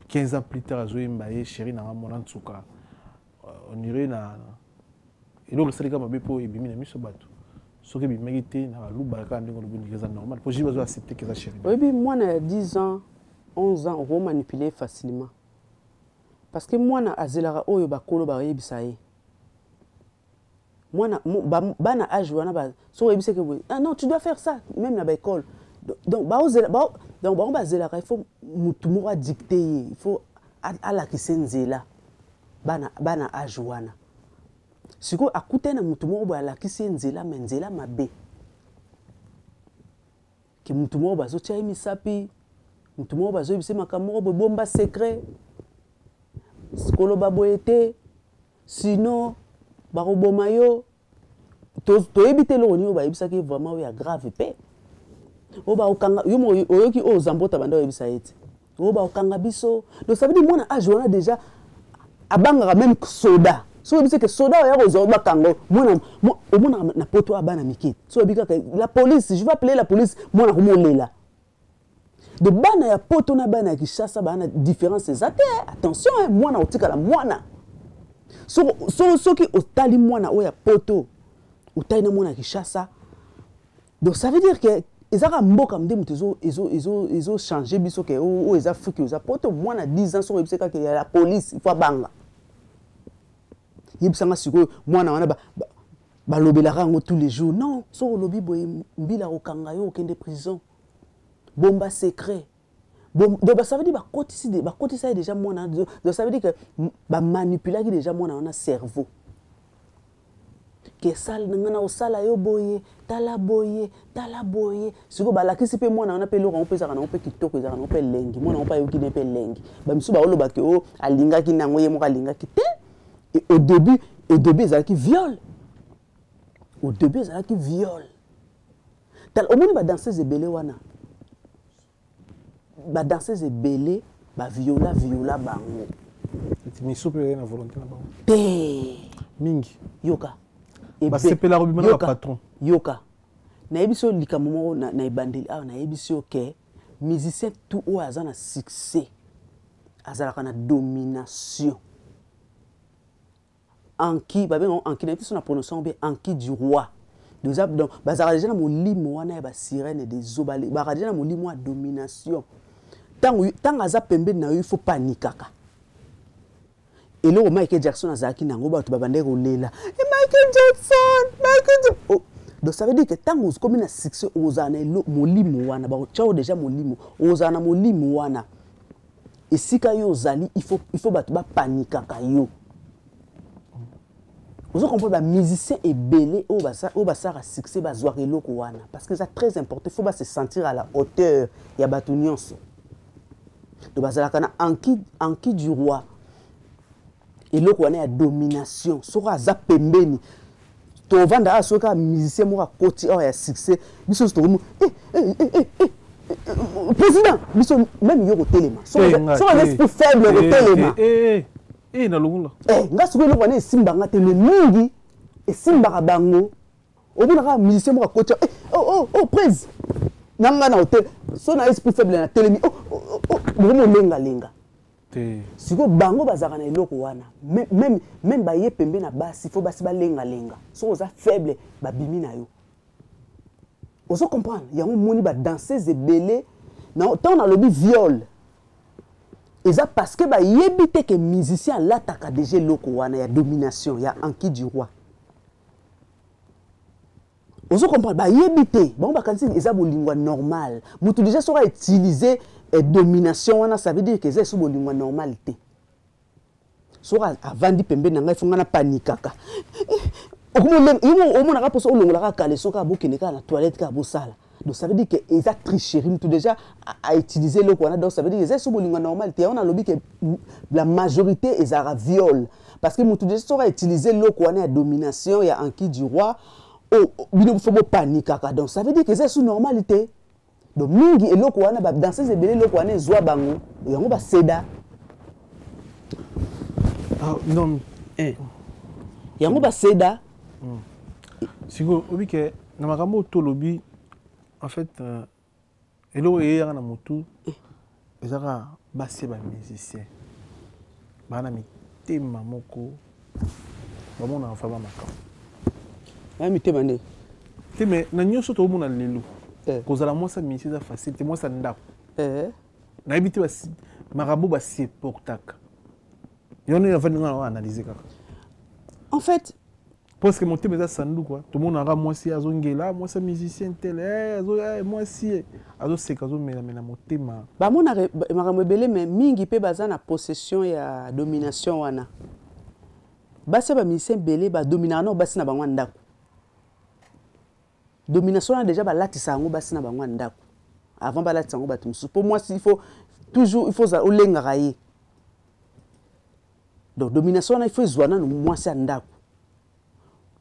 15 ans plus tard, azoyemba ye chéri nanga mwana nsuka. On dirait na eloko esalika mabe mpo ebimi na miso bato. Soki ebimaki te na baluba kaka ndenge olobi, ndenge eza normal mpo JB azo accepte ke eza chéri. Oyebi, mwana ya 10 ans, 11 ans, okomanipule facilement, parce que mwana azelaka oyo bakolo bayebisa ye. Mwana bana âge wana ba so oyebisaki boye: "Ah non, tu dois faire ça", même na baécole. Donc baozela, donc bango bazelaka, il faut mutu moko adicte ye, il faut alakisa nzela. Bana âge wana, sikoyo akutani na mutu moko boye, alakisi ye nzela, mais nzela mabe, ke mutu moko bazotia ye misapi, mutu moko bazoyebisa ye makambo moko boye: "Bomba secret, koloba boye te, sinon bakoboma yo." Toyebi te eloko nini oyo bayebisaki vraiment oyo ya grave mpe oyo bakokanga yo. Oyoki oyo Zambota banda oyebisa ye te, oyo bakokanga biso. Donc ça veut dire mwana âge wana déjà abangaka même soda. So oyebisi ke soda oya kozwa, bakanga mwana. Omonaka na poto ya bana mike, so oyebi kaka "la police, je vais appeler la police", mwana komolela. De bana ya poto na bana ya Kinshasa baa na différence eza te. Attention, mwana otikala mwana. Soki otali mwana oyo ya poto, otali na mwana ya Kinshasa, donc ça veut dire que eza kaka mboka nde moto ezochange biso, ke oyo eza Afrique, eza poto. Mwana 10 ans, soki oyebisi kaka ya la police, il faut abanga. Yebisanga sikoyo, mwana wana balobelaka yango tous les jours: "Non, soki olobi boye, mbila kokanga yo, okende prison, bomba secret." Bon, donc ça veut dire bakotisi, bakotisa ye déjà mwana. Donc ça veut dire que bamanipulaki déjà mwana wana cerveau, ke sala nga na kosala yo boye, tala boye, tala boye. Sikoyo balakisi mpe mwana wana mpe eloko yango mpe ezalaka nango mpe kitoko, ezalaka nango mpe elengi. Mwana yango mpe ayoki ne mpe elengi. Bamisusu baolobaki o alingaki nango, ye moko alingaki te. Au début ezalaki viol, au début ezalaki viol. Tala, omoni badanseuse ebele wana, badanseuse ebele baviola, viola bango. Misu mpe na volonté na bango. Te. Mingi. Yoka. Basepela kobima na bapatron. Yoka, nayebisi yo likambo moko na ebandeli awa. Nayebisi yo ke musicien tout oyo aza na succès azalaka na domination. Anki babengango anki, nayebi so na prononce yango bien, anki du roi. Donc bazalaka déjà na molimo wana ya basirène des eaux, bazalaka déjà na molimo ya domination. Ntango aza pembeni na yo, il faut panikaka. Eloko Michael Jackson azalaki nango, bato babandaki kolela: "E Michael Jackson, Michael Jackson." Oh. Donc ça veut dire que ntango okomi na succès, ozala na molimo wana, bakotya yo déjà molimo, ozala na molimo wana. Esika yo ozali, il faut bato bapanikaka yo. Ozo comprendre? Bamusicien ebele oyo basalaka succès bazwaka eloko wana, parce que eza très important, il faut base sentir à la hauteur ya bato nyonso. Donc bazalaka na anki du roi, eloko wana ya domination. Soki aza pembeni, tovanda awa, soki kaka musicien moko akoti awa ya succès, biso nyonso tokomi eh, eh, eh, eh, eh. Président biso, même yo kotelema, soki oza esprit faible, kotelema. Nalongola. Nga sikoyo eloko wana esimbanga te, mais mingi esimbaka bango. Omonaka musicien moko akoti: "Oh, oh, oh, prise na nga na hotel." So na esprit faible na telemi, bokomi olengalenga. Sikoyo bango bazalaka na eloko wana, même baye pembe na basi, fo basi balengalenga. Soki oza faible, babimi na yo. Ozo comprendre? Yango moni badanseuse ebele, ntango nalobi viol, eza parce que bayebi te ke musicien alataka déjà eloko wana ya domination ya Anki du Roi. Ozo comprendre? Bayebi te. Bango bakanisi eza bolingo ya normal. Motu déjà soki autiliser domination wana, ça veut dire ke eza eso bolingo ya normal te. Soki avandi pembeni na ngai, fo ngai napanikaka. Omonaka mposo olongolaka caleçon kaka, bokende kaka na toilette kaka, bosala. Donc ça veut dire que eza tricherie. Mutu déjà autiliser eloko wana, donc ça veut dire eza eso bolingo normal te. Yango nalobi ke la majorité ezalaka viol, parce que mutu déjà soki autiliser eloko wana ya domination ya Anki du Roi, bino fo bopanikaka. Donc ça veut dire que eza esu normal te. Donc mingi eloko wana, badanseuse ebele, eloko wana ezwa bango, yango baseda. Ah, non. Yango baseda. Sikoyo obi ke na makambo oyo tolobi, en fait, eloko eyeyaka na motu eza kaka basi ya bamusicien baa na mitema moko, bamonaka fa bamakambo. Baya mitema nde. Te, mais na nyonso tokomona lelo, kozala mwasi ya musicien eza facile te. Mwasi ya ndako, nayebi te makambo basupportaka yo ndenge afandi. Nga na analyse kaka. En fait, parce que motema eza sanduku. Tomonaka mwasi azongela mwasi ya musicien tele, mwasi azoseka, azomelamela motema. Bamonaka makambo ebele, mais mingi mpe baza na possession ya domination wana. Basi ya bamusicien ebele badominaka nao basi na bango ya ndako. Domination wana déjà balatisa yango basi na bango ya ndako avant balatisa yango bato mosusu. Mpo mwasi, il faut toujours, il faut olengaka ye. Donc domination wana, il faut ezwa nano mwasi ya ndako.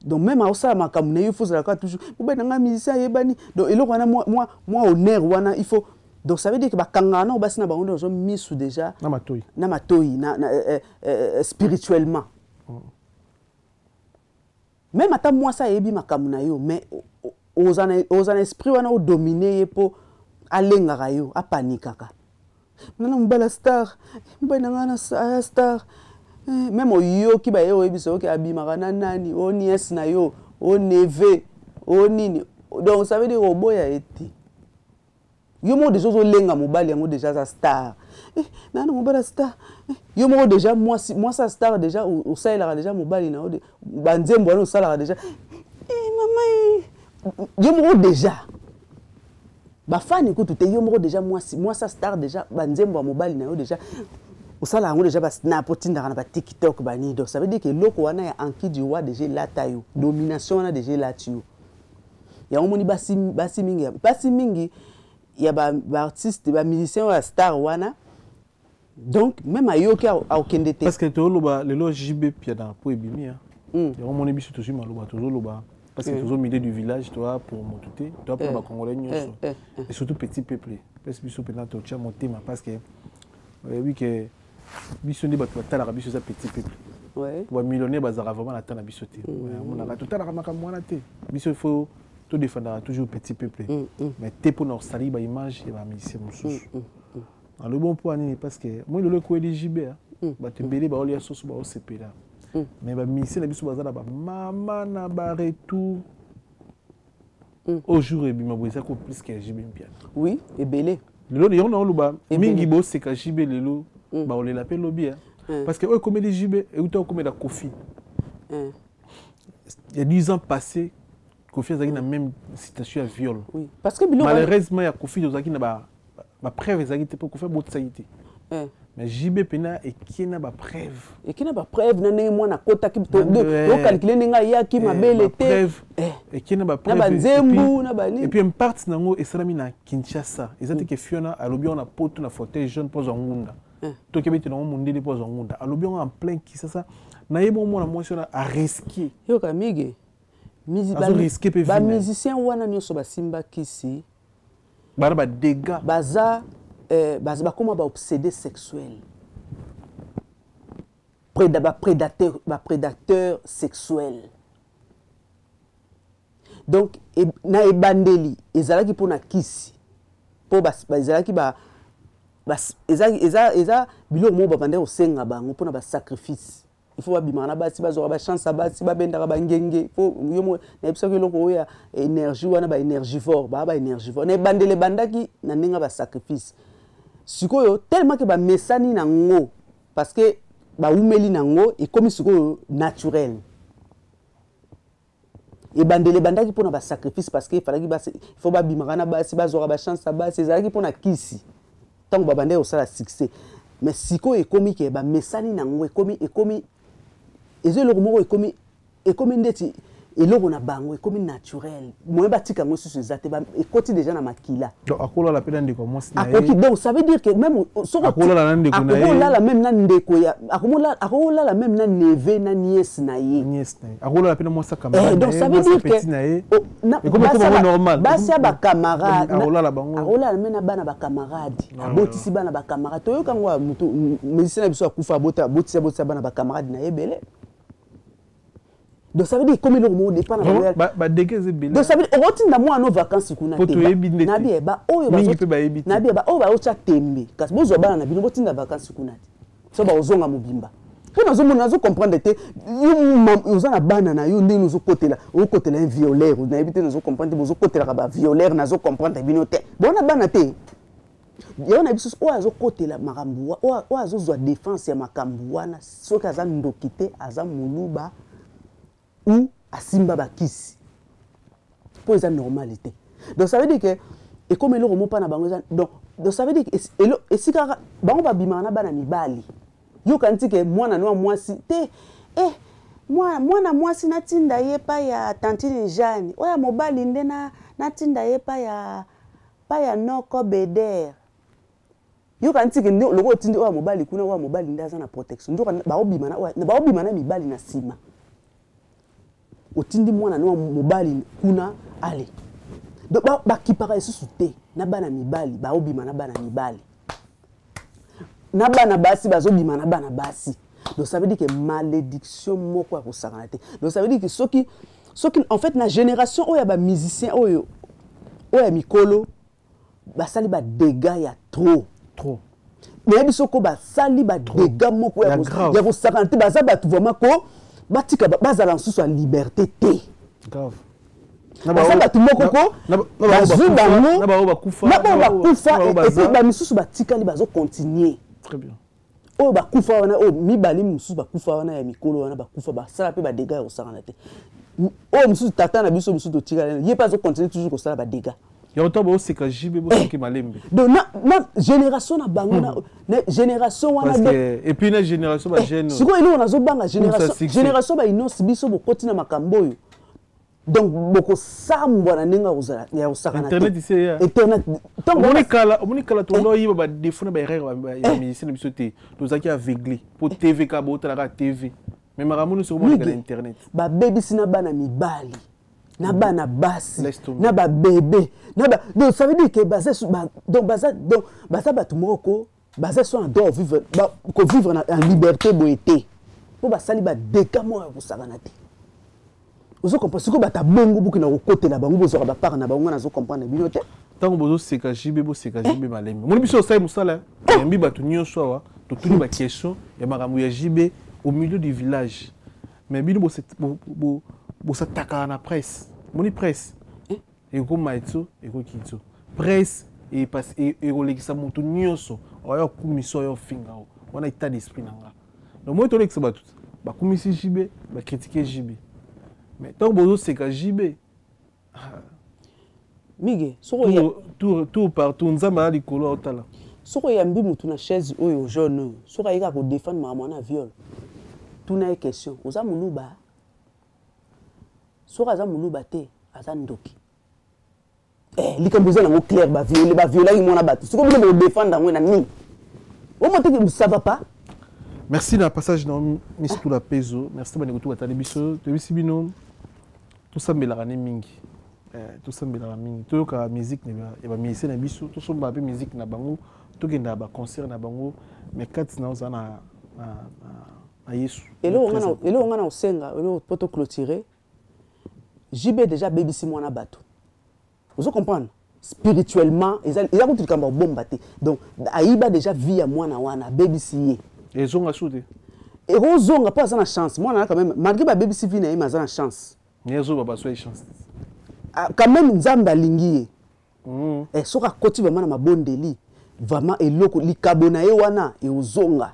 Donc même aosala makambo na ye, il faut ozalaka toujours mobali na ngai musicien ayebani. Donc eloko wana, mwa honneur wana, il faut. Donc ça veut dire que bakangaka nao basi na bango nde bazo misu déjà. Na matoi. Na matoi, na spirituellement. Même ata mwasi ayebi makambo na yo, mais oza na esprit wana, odomine ye mpo alengaka yo, apanikaka. Nana mobali ya star, mobali na ngai aya star. Même oyoki baye oyebisa, oyoki abimaka na nani, o nièce na yo, o neveu, o nini. Donc ça veut dire oboya ye te. Yo moko déjà ozolenga mobali yango déjà aza star. Nana mobali ya star, yo moko déjà mwasi ya star, déjà osalelaka déjà mobali na yo banzembo wana, osalaka déjà mama. Yo moko déjà, bafani kutu te, yo moko déjà mwasi ya star, déjà banzembo ya mobali na yo déjà osala yango, déjà basnap otindaka na baTikTok, banini. Donc ça veut dire que eloko wana ya Anki du Roi déjà elata yo, domination wana déjà elati yo. Yango moni basi mingi ya baartiste, bamusicien oyo ya star wana, donc même ayoki, akokende te. Parce que tozoloba lelo JB Mpiana mpo ebimi. Yango moni biso tozwi maloba, tozoloba parce que tozo milieu du village, toa pour motu te, toa pour bacongolais nyonso et surtout petit peuple. Mpesi biso mpena totia motema, parce que oyebi ke biso nde bato batalaka biso eza petit peuple. Bamillionnaire bazalaka vraiment na temps na biso te. Omonaka totalaka makambo wana te. Biso, il faut todefendaka toujours petit peuple, mais te mpona kosali baimage ya bamusicien mosusu. Alobi mpo ya nini? Parce que moi lelo ekweli JB, bato ebele baolia soso, baosepela, mais bamusicien na biso baza na bamama na baretour au jour ebima boye, eza ko plus que ya JB Mpiana. Oui, ebele. Lelo yango na oloba mingi, boseka JB lelo, baolela mpe lobi, parce que oyo ekomeli JB euta okomela Kofi. Il y a 10 ans passé, Kofi azalaki na même situation ya viol. Oui, parce que malheureusement ya Kofi, tozalaki na bapreuve ezalaki te, mpo Kofi abotisaki te. Mais JB mpena ekie na bapreuve. Ekie na bapreuve na ndenge mwana akotaki, tocalculer ndenge ayaki mabele te. Ekie na bapreuve. Banzembu na banini. Et puis impact nango esalami na Kinshasa. Eza te ke fiona alobi yango na poto na fauteuil jaune mpo azwa ngunda, tokebi ete nango mondele mpo azwa ngunda. Alobi yango en plein Kinshasa. Nayebi omona mwasi wana arisquer. Yoka mige, bamusicien wana nyonso basimba kisi. Bana ba dégâts. Baza baza bakoma ba obsédé sexuel. Ba prédateur sexuel. Donc na ebandeli ezalaki pona kisi. Po ba ezalaki ba eza biloko moko babandaki kosenga bango mpona basacrifice. Il faut babimaka na basi, bazwaka bachance ya basi, babendaka bangenge. Faut yo moko nayebisaki eloko oyo ya énergie wana, ba énergivore, baa ba énergivore. Na ebandeli ebandaki na ndenge ya basacrifice. Sikoyo tellement ke bamesani nango, parce que baumeli nango, ekomi sikoyo naturel. Ebandeli ebandaki mpona basacrifice, parce que efalaki basi, il faut babimaka na basi, bazwaka bachance ya basi, ezalaki mpona kisi ntango babandaki kosala succès. Mais sikoyo ekomi ke bamesani nango, ekomi eza eloko moko ekomi ndeti eloko na bango, ekomi naturel. Moyen batika yango susu eza te, ekoti déjà na makila. Donc akolala mpe na ndeko ya mwasi na ye. Akoki, donc ça veut dire que même soko Akolala na ndeko na ye. Akolala même na ndeko ya, akolala même na neveu na nièce na ye. Nièce na ye. Akolala mpe na mwasi ya camarade Donc na ye, ça veut mwasi ya dire que petit na ye. oh, na, Ekomi basi koma ya ba- normal. basi ya ba camarade, na- Akolala bango. Akolala même na bana ba camarade. Non, Abotisi non. bana ba camarade. Toyoka ngo ya mutu, musicien na biso akufa, abotisi, abotisa bana ba camarade na ye ebele. Donc ça veut dire comme le mot dépend Vraiment, na ba dégâts ebele. Donc ça veut dire otinda mwana no vacances kuna Po te. toyebi nde te. Na bien ba oyo Mingi bazo pe bayebi te. Na bien ba oyo ba otya tembe. Kasi bozwa bana na bino botinda vacances kuna te. So ba ozonga mobimba. Po nazo mona, nazo comprendre te. Yo oza na bana na yo ndenge ozo kotela, ozo kotela un violeur, na yebi te nazo comprendre te, bozo kotela ba violeur, nazo comprendre bino te. Bona bana te. Yo na biso oyo azo kotela makambo wa, oyo azo zwa défense ya makambo wana, soki aza ndoki te, aza moluba ou asimba bakisi. Po eza normalité. Donc ça veut dire que et comme eloko moko na bango eza, donc ça veut dire que elo, esika kaka, bango babimaka na bana mibali. Yo kanti ke mwana no mwasi te, mwana mwasi natinda ye pa ya tantine Jeanne, oya mobali nde natinda ye pa ya noko Beder. Yo kanti ke nde, loko otindi oya mobali kuna, oya mobali nde aza na protection. Nzoka baobima na, oya, baobima na mibali na nsima. Otindi mwana no mobali kuna, allez. Donc, bakipaka lisusu te na bana mibali, baobima na bana mibali. Na bana basi, bazobima na bana basi. Donc ça veut dire que malédiction moko ya kosakana te. Donc ça veut dire que soki, en fait, na génération oyo ya ba musicien oyo, oyo ya mikolo, basali ba dégâts ya trop. Trop. Mais biso ko basali ba Trop. dégâts moko ya Ya grave. ya kosakana te, baza bato vraiment ko batika bazala lisusu ya liberté te. Grave. Baza bato moko ko, bazwi bango, Na ba bakufa, na ba na ba bakufa, na ba et puis baza. ba misusu batikali bazo continuer. Très bien. Oyo bakufa wana, oyo mibali mosusu bakufa wana ya mikolo wana bakufa, basala mpe ba dégâts ya kosakana te. Oyo mosusu tata na biso mosusu totikali, ye mpe azo continuer toujours kosala ba dégâts. Ya oto boseka JB, boseki malembe. Donc na génération na bango, na génération wana Parce de que, et puis na génération ba jeune. Sikoyo eloko nazobanga, Pour génération, sa succès. génération ba inonce biso bokoti na makambo oyo. Donc bokosambwa na ndenge ya kozala, ya kosakana te. Internet ici, ya. Internet. Ntango Omoni ba- kala, omoni kala tondo oyiba ba défaut na ba erreur ya musicien na biso te. Tozalaki aveuglé. Po TV ka botalaka TV. Mais makambo nyonso okomona na Mingi. internet. Babebisi na bana mibali, na bana basi, Laisse tomber. na ba bébé, na ba, donc ça veut dire que baza su-, ba, donc baza, donc baza bato moko, baza so en droit vivre, ba, ko vivre na, en liberté boye te. Po basali ba dégâts moko ya kosakana te. Ozo comprendre sikoyo bato ya bongo boki na kokotela bango, bozwaka ba part na bango, nazo comprendre bino te. Ntango bozoseka JB, boseka JB malembe. Moni biso osali mosala, yambi bato nyonso awa, totuni ba question ya makambo ya JB au milieu du village. Mais bino bosatakaka na presse. Moni presse. Ekoma etso, ekoki etso. Presse ekolekisa moto nyonso, oyo akumisa, oyo afinga o. Wana état d'esprit na nga. Donc moi tolekisa bato, bakumisi JB, bakritike JB. Mais ntango bozoseka JB, Mige, soko ya Tour, tour, tour partout, nzambe aza likolo aotala. Soko oyambi motu na chaise oyo jaune oyo, soko ayeka kodéfendre makambo wana viol, tuna ye question, oza moluba? Soko aza moluba te, aza ndoki. Likambo eza nango clair, baviolaki mwana bato. Soko bino bodéfendre yango na nini? Omo te que ça va pas? Merci na passage na Miss Tula Pezo. Merci bandeko to batali biso. Toyebisi bino tosambelaka ne mingi. Tosambelaka mingi, toyokaka musique ya bamusicien na biso, tosombaka mpe musique na bango, tokendaka baconcert na bango, mais kati na oza na Yesu. Eloko nga na kosenga, eloko mpo toclôturer, JB déjà abebisi mwana bato, ozo comprendre? Spirituellement eza kutu likambo ya kobomba te. Donc ayiba déjà vie ya mwana wana, abebisi ye. Ezonga su te. Ekozonga mpo aza na chance, mwana wana quand même, malgré babebisi vie na ye, mais aza na chance. Ezoba bazwa ye chance. Quand même Nzambe alingi ye. Soki akoti vraiment na mabondeli, vraiment eloko likabo na ye wana eozonga.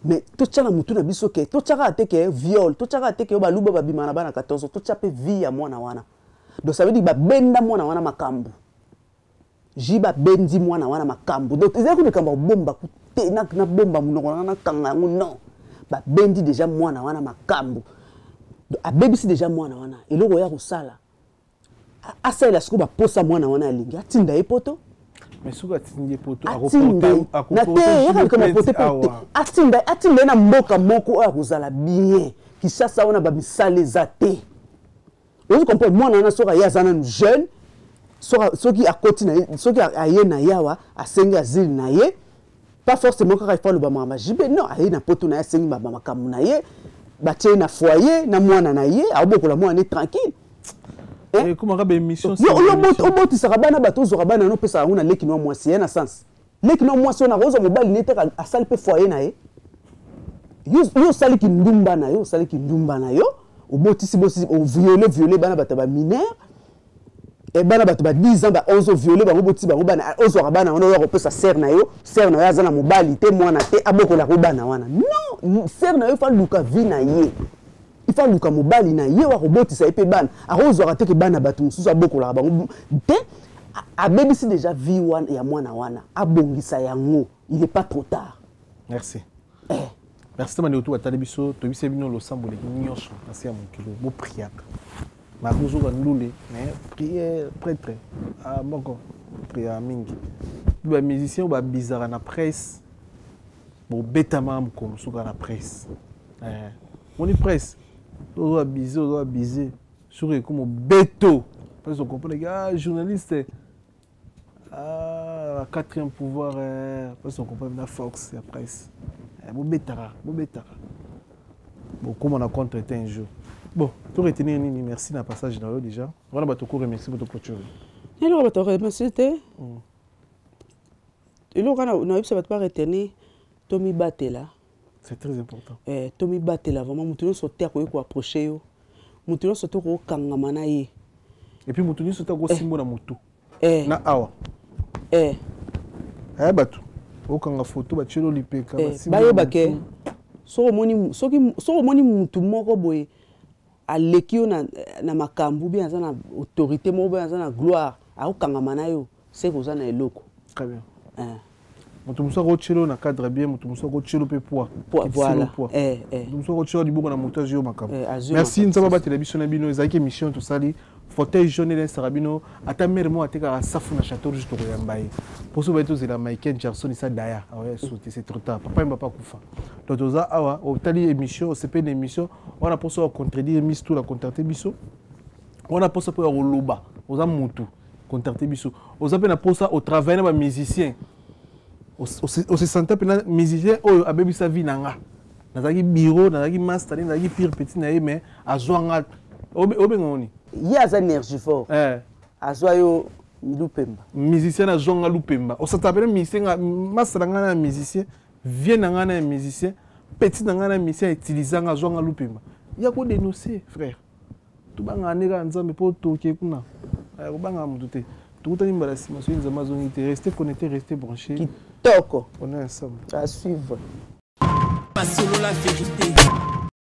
Mais totya na mutu na biso ke totya kaka te ke viol, totya kaka te ke oyo baluba babima na bana 14, totya mpe vie ya mwana wana. Donc ça veut dire babenda mwana wana makambo, JB abendi mwana wana makambo. Donc ezali kutu likambo ya kobomba te, nabomba monoko nanga, nakanga yango, non. Babendi déjà mwana wana makambo. Donc abebisi déjà mwana wana. Eloko oya kosala, asalela sikoyo baposa mwana wana alingi, atinda ye poto. Mais soki atindi ye poto, atinda ye na te, yaka likambo ya pote mpe te. Atinda ye na mboka moko oyo akozala bien. Kinshasa wana bamisala eza te, ozo comprendre? Mwana wana soki aye, aza nanu jeune, soki akoti na ye, soki aye na ye awa, asengi asile na ye, pas forcément kaka ifo aloba makambo ya JB, non. Aye na poto na ye, asengi makambo na ye, batie ye na foyer na mwana na ye, aobokola mwana ne tranquille. Ekomaka baémission. Yo obotisaka bana bato, ozwaka bana no, opesaka yango na leki no mwasi ye na sens leki no mwasi wana akozwa mobali ne te, asali mpe foyer na ye. Yo osaliki ndumba na yo, osaliki ndumba na yo, obotisi botisi, oviole viole bana bato ya bamineur, bana bato ba 10 ans, ba 11, oviole bango, botisi bango bana, ozwaka bana wana oyo akopesa sœur na yo. Sœur na yo aza na mobali te, mwana te, abokolaka bana wana? Non, sœur na yo fa luka vie na ye, il faut aluka mobali na ye oyo akobotisa ye mpe bana. Akozwaka te ke bana bato mosusu abokolaka bango te. Abebisi déjà vie wana ya mwana wana, abongisa yango, il est pas trop tard. Merci. Merci te bandeko to batali biso. Toyebisi bino, losambo eleki nyonso na se ya mokili. Bopriaka makozoka ndule, mais prière, prêtre moko priaka mingi. Mpe bamusicien oyo babizaka na presse, bobetama mokolo mosusu kaka na presse. Moni presse, ozo abize, ozo abize, soki ekoma obeto parce que comprendre que ah, journaliste, ah, quatrième pouvoir, parce que comprendre na force ya presse. Bobetaka, bobetaka, bokóma na contre te un jour. Bon, to retenir nini? Merci na passage na yo déjà wana. Bato ko remercie po toclôture. Eloko bato remercie te, eloko kaka nayebisa bato baretenir: tomibatela. C'est très important. Tomibatela vraiment. Moto nyonso te akoki koapproche yo, moto nyonso te okokangama na ye. Et puis moto nyonso te akosimbo na motu na awa. Aya bato okanga foto, batielo lipeka. Bayeba ke soki omoni mutu moko boye aleki yo na makambo, bien aza na autorité moko boye, aza na gloire, akokangama na yo, seke oza na eloko. Très bien. Moto mosusu akotielo na cadre bien, moto mosusu akotielo mpe poids. Voilà. Moto mosusu akotielo liboko na moto, azwi yo makambo. Merci, Nzambe abatela biso na bino. Ezalaki émission tosali Fauteuil jaune. Elesaka bino ata mare moko atekaka safu na Château Rouge, tokoyamba ye. Mposo baye tozela Michael Jackson isa daya aoya esote, c'est trop tard, papa yemba pa kufa. Donc toza awa, otali émission, osepeli na émission wana, mposo ya contredire Miss Tour, contacte biso wana. Mposa mpo ya koloba, oza mutu, contacte biso. Oza mpe na mposa otravaille na bamusicien, ose sente mpena musicien oyo abebisa vie na nga, nazalaki bureau, nazalaki master, nazalaki pire petit na ye, mais azwa nga, obenga oni? Ye aza énergivore. Azwa yo lupemba. Musicien azwa nga lupemba, osata pene musicien nga, master na ngai na musicien, vie na ngai na musicien, petit na ngai na musicien, utilise nga, azwa nga lupemba, ya kodénoncer. Frère, tobangaka nde kaka Nzambe mpo toke kuna, kobangaka motu te. Tokutani mbala nsima soki Nzambe azongi te. Restez connecté, restez branché. Kitoko. On est ensemble. À suivre. Masolo la vérité.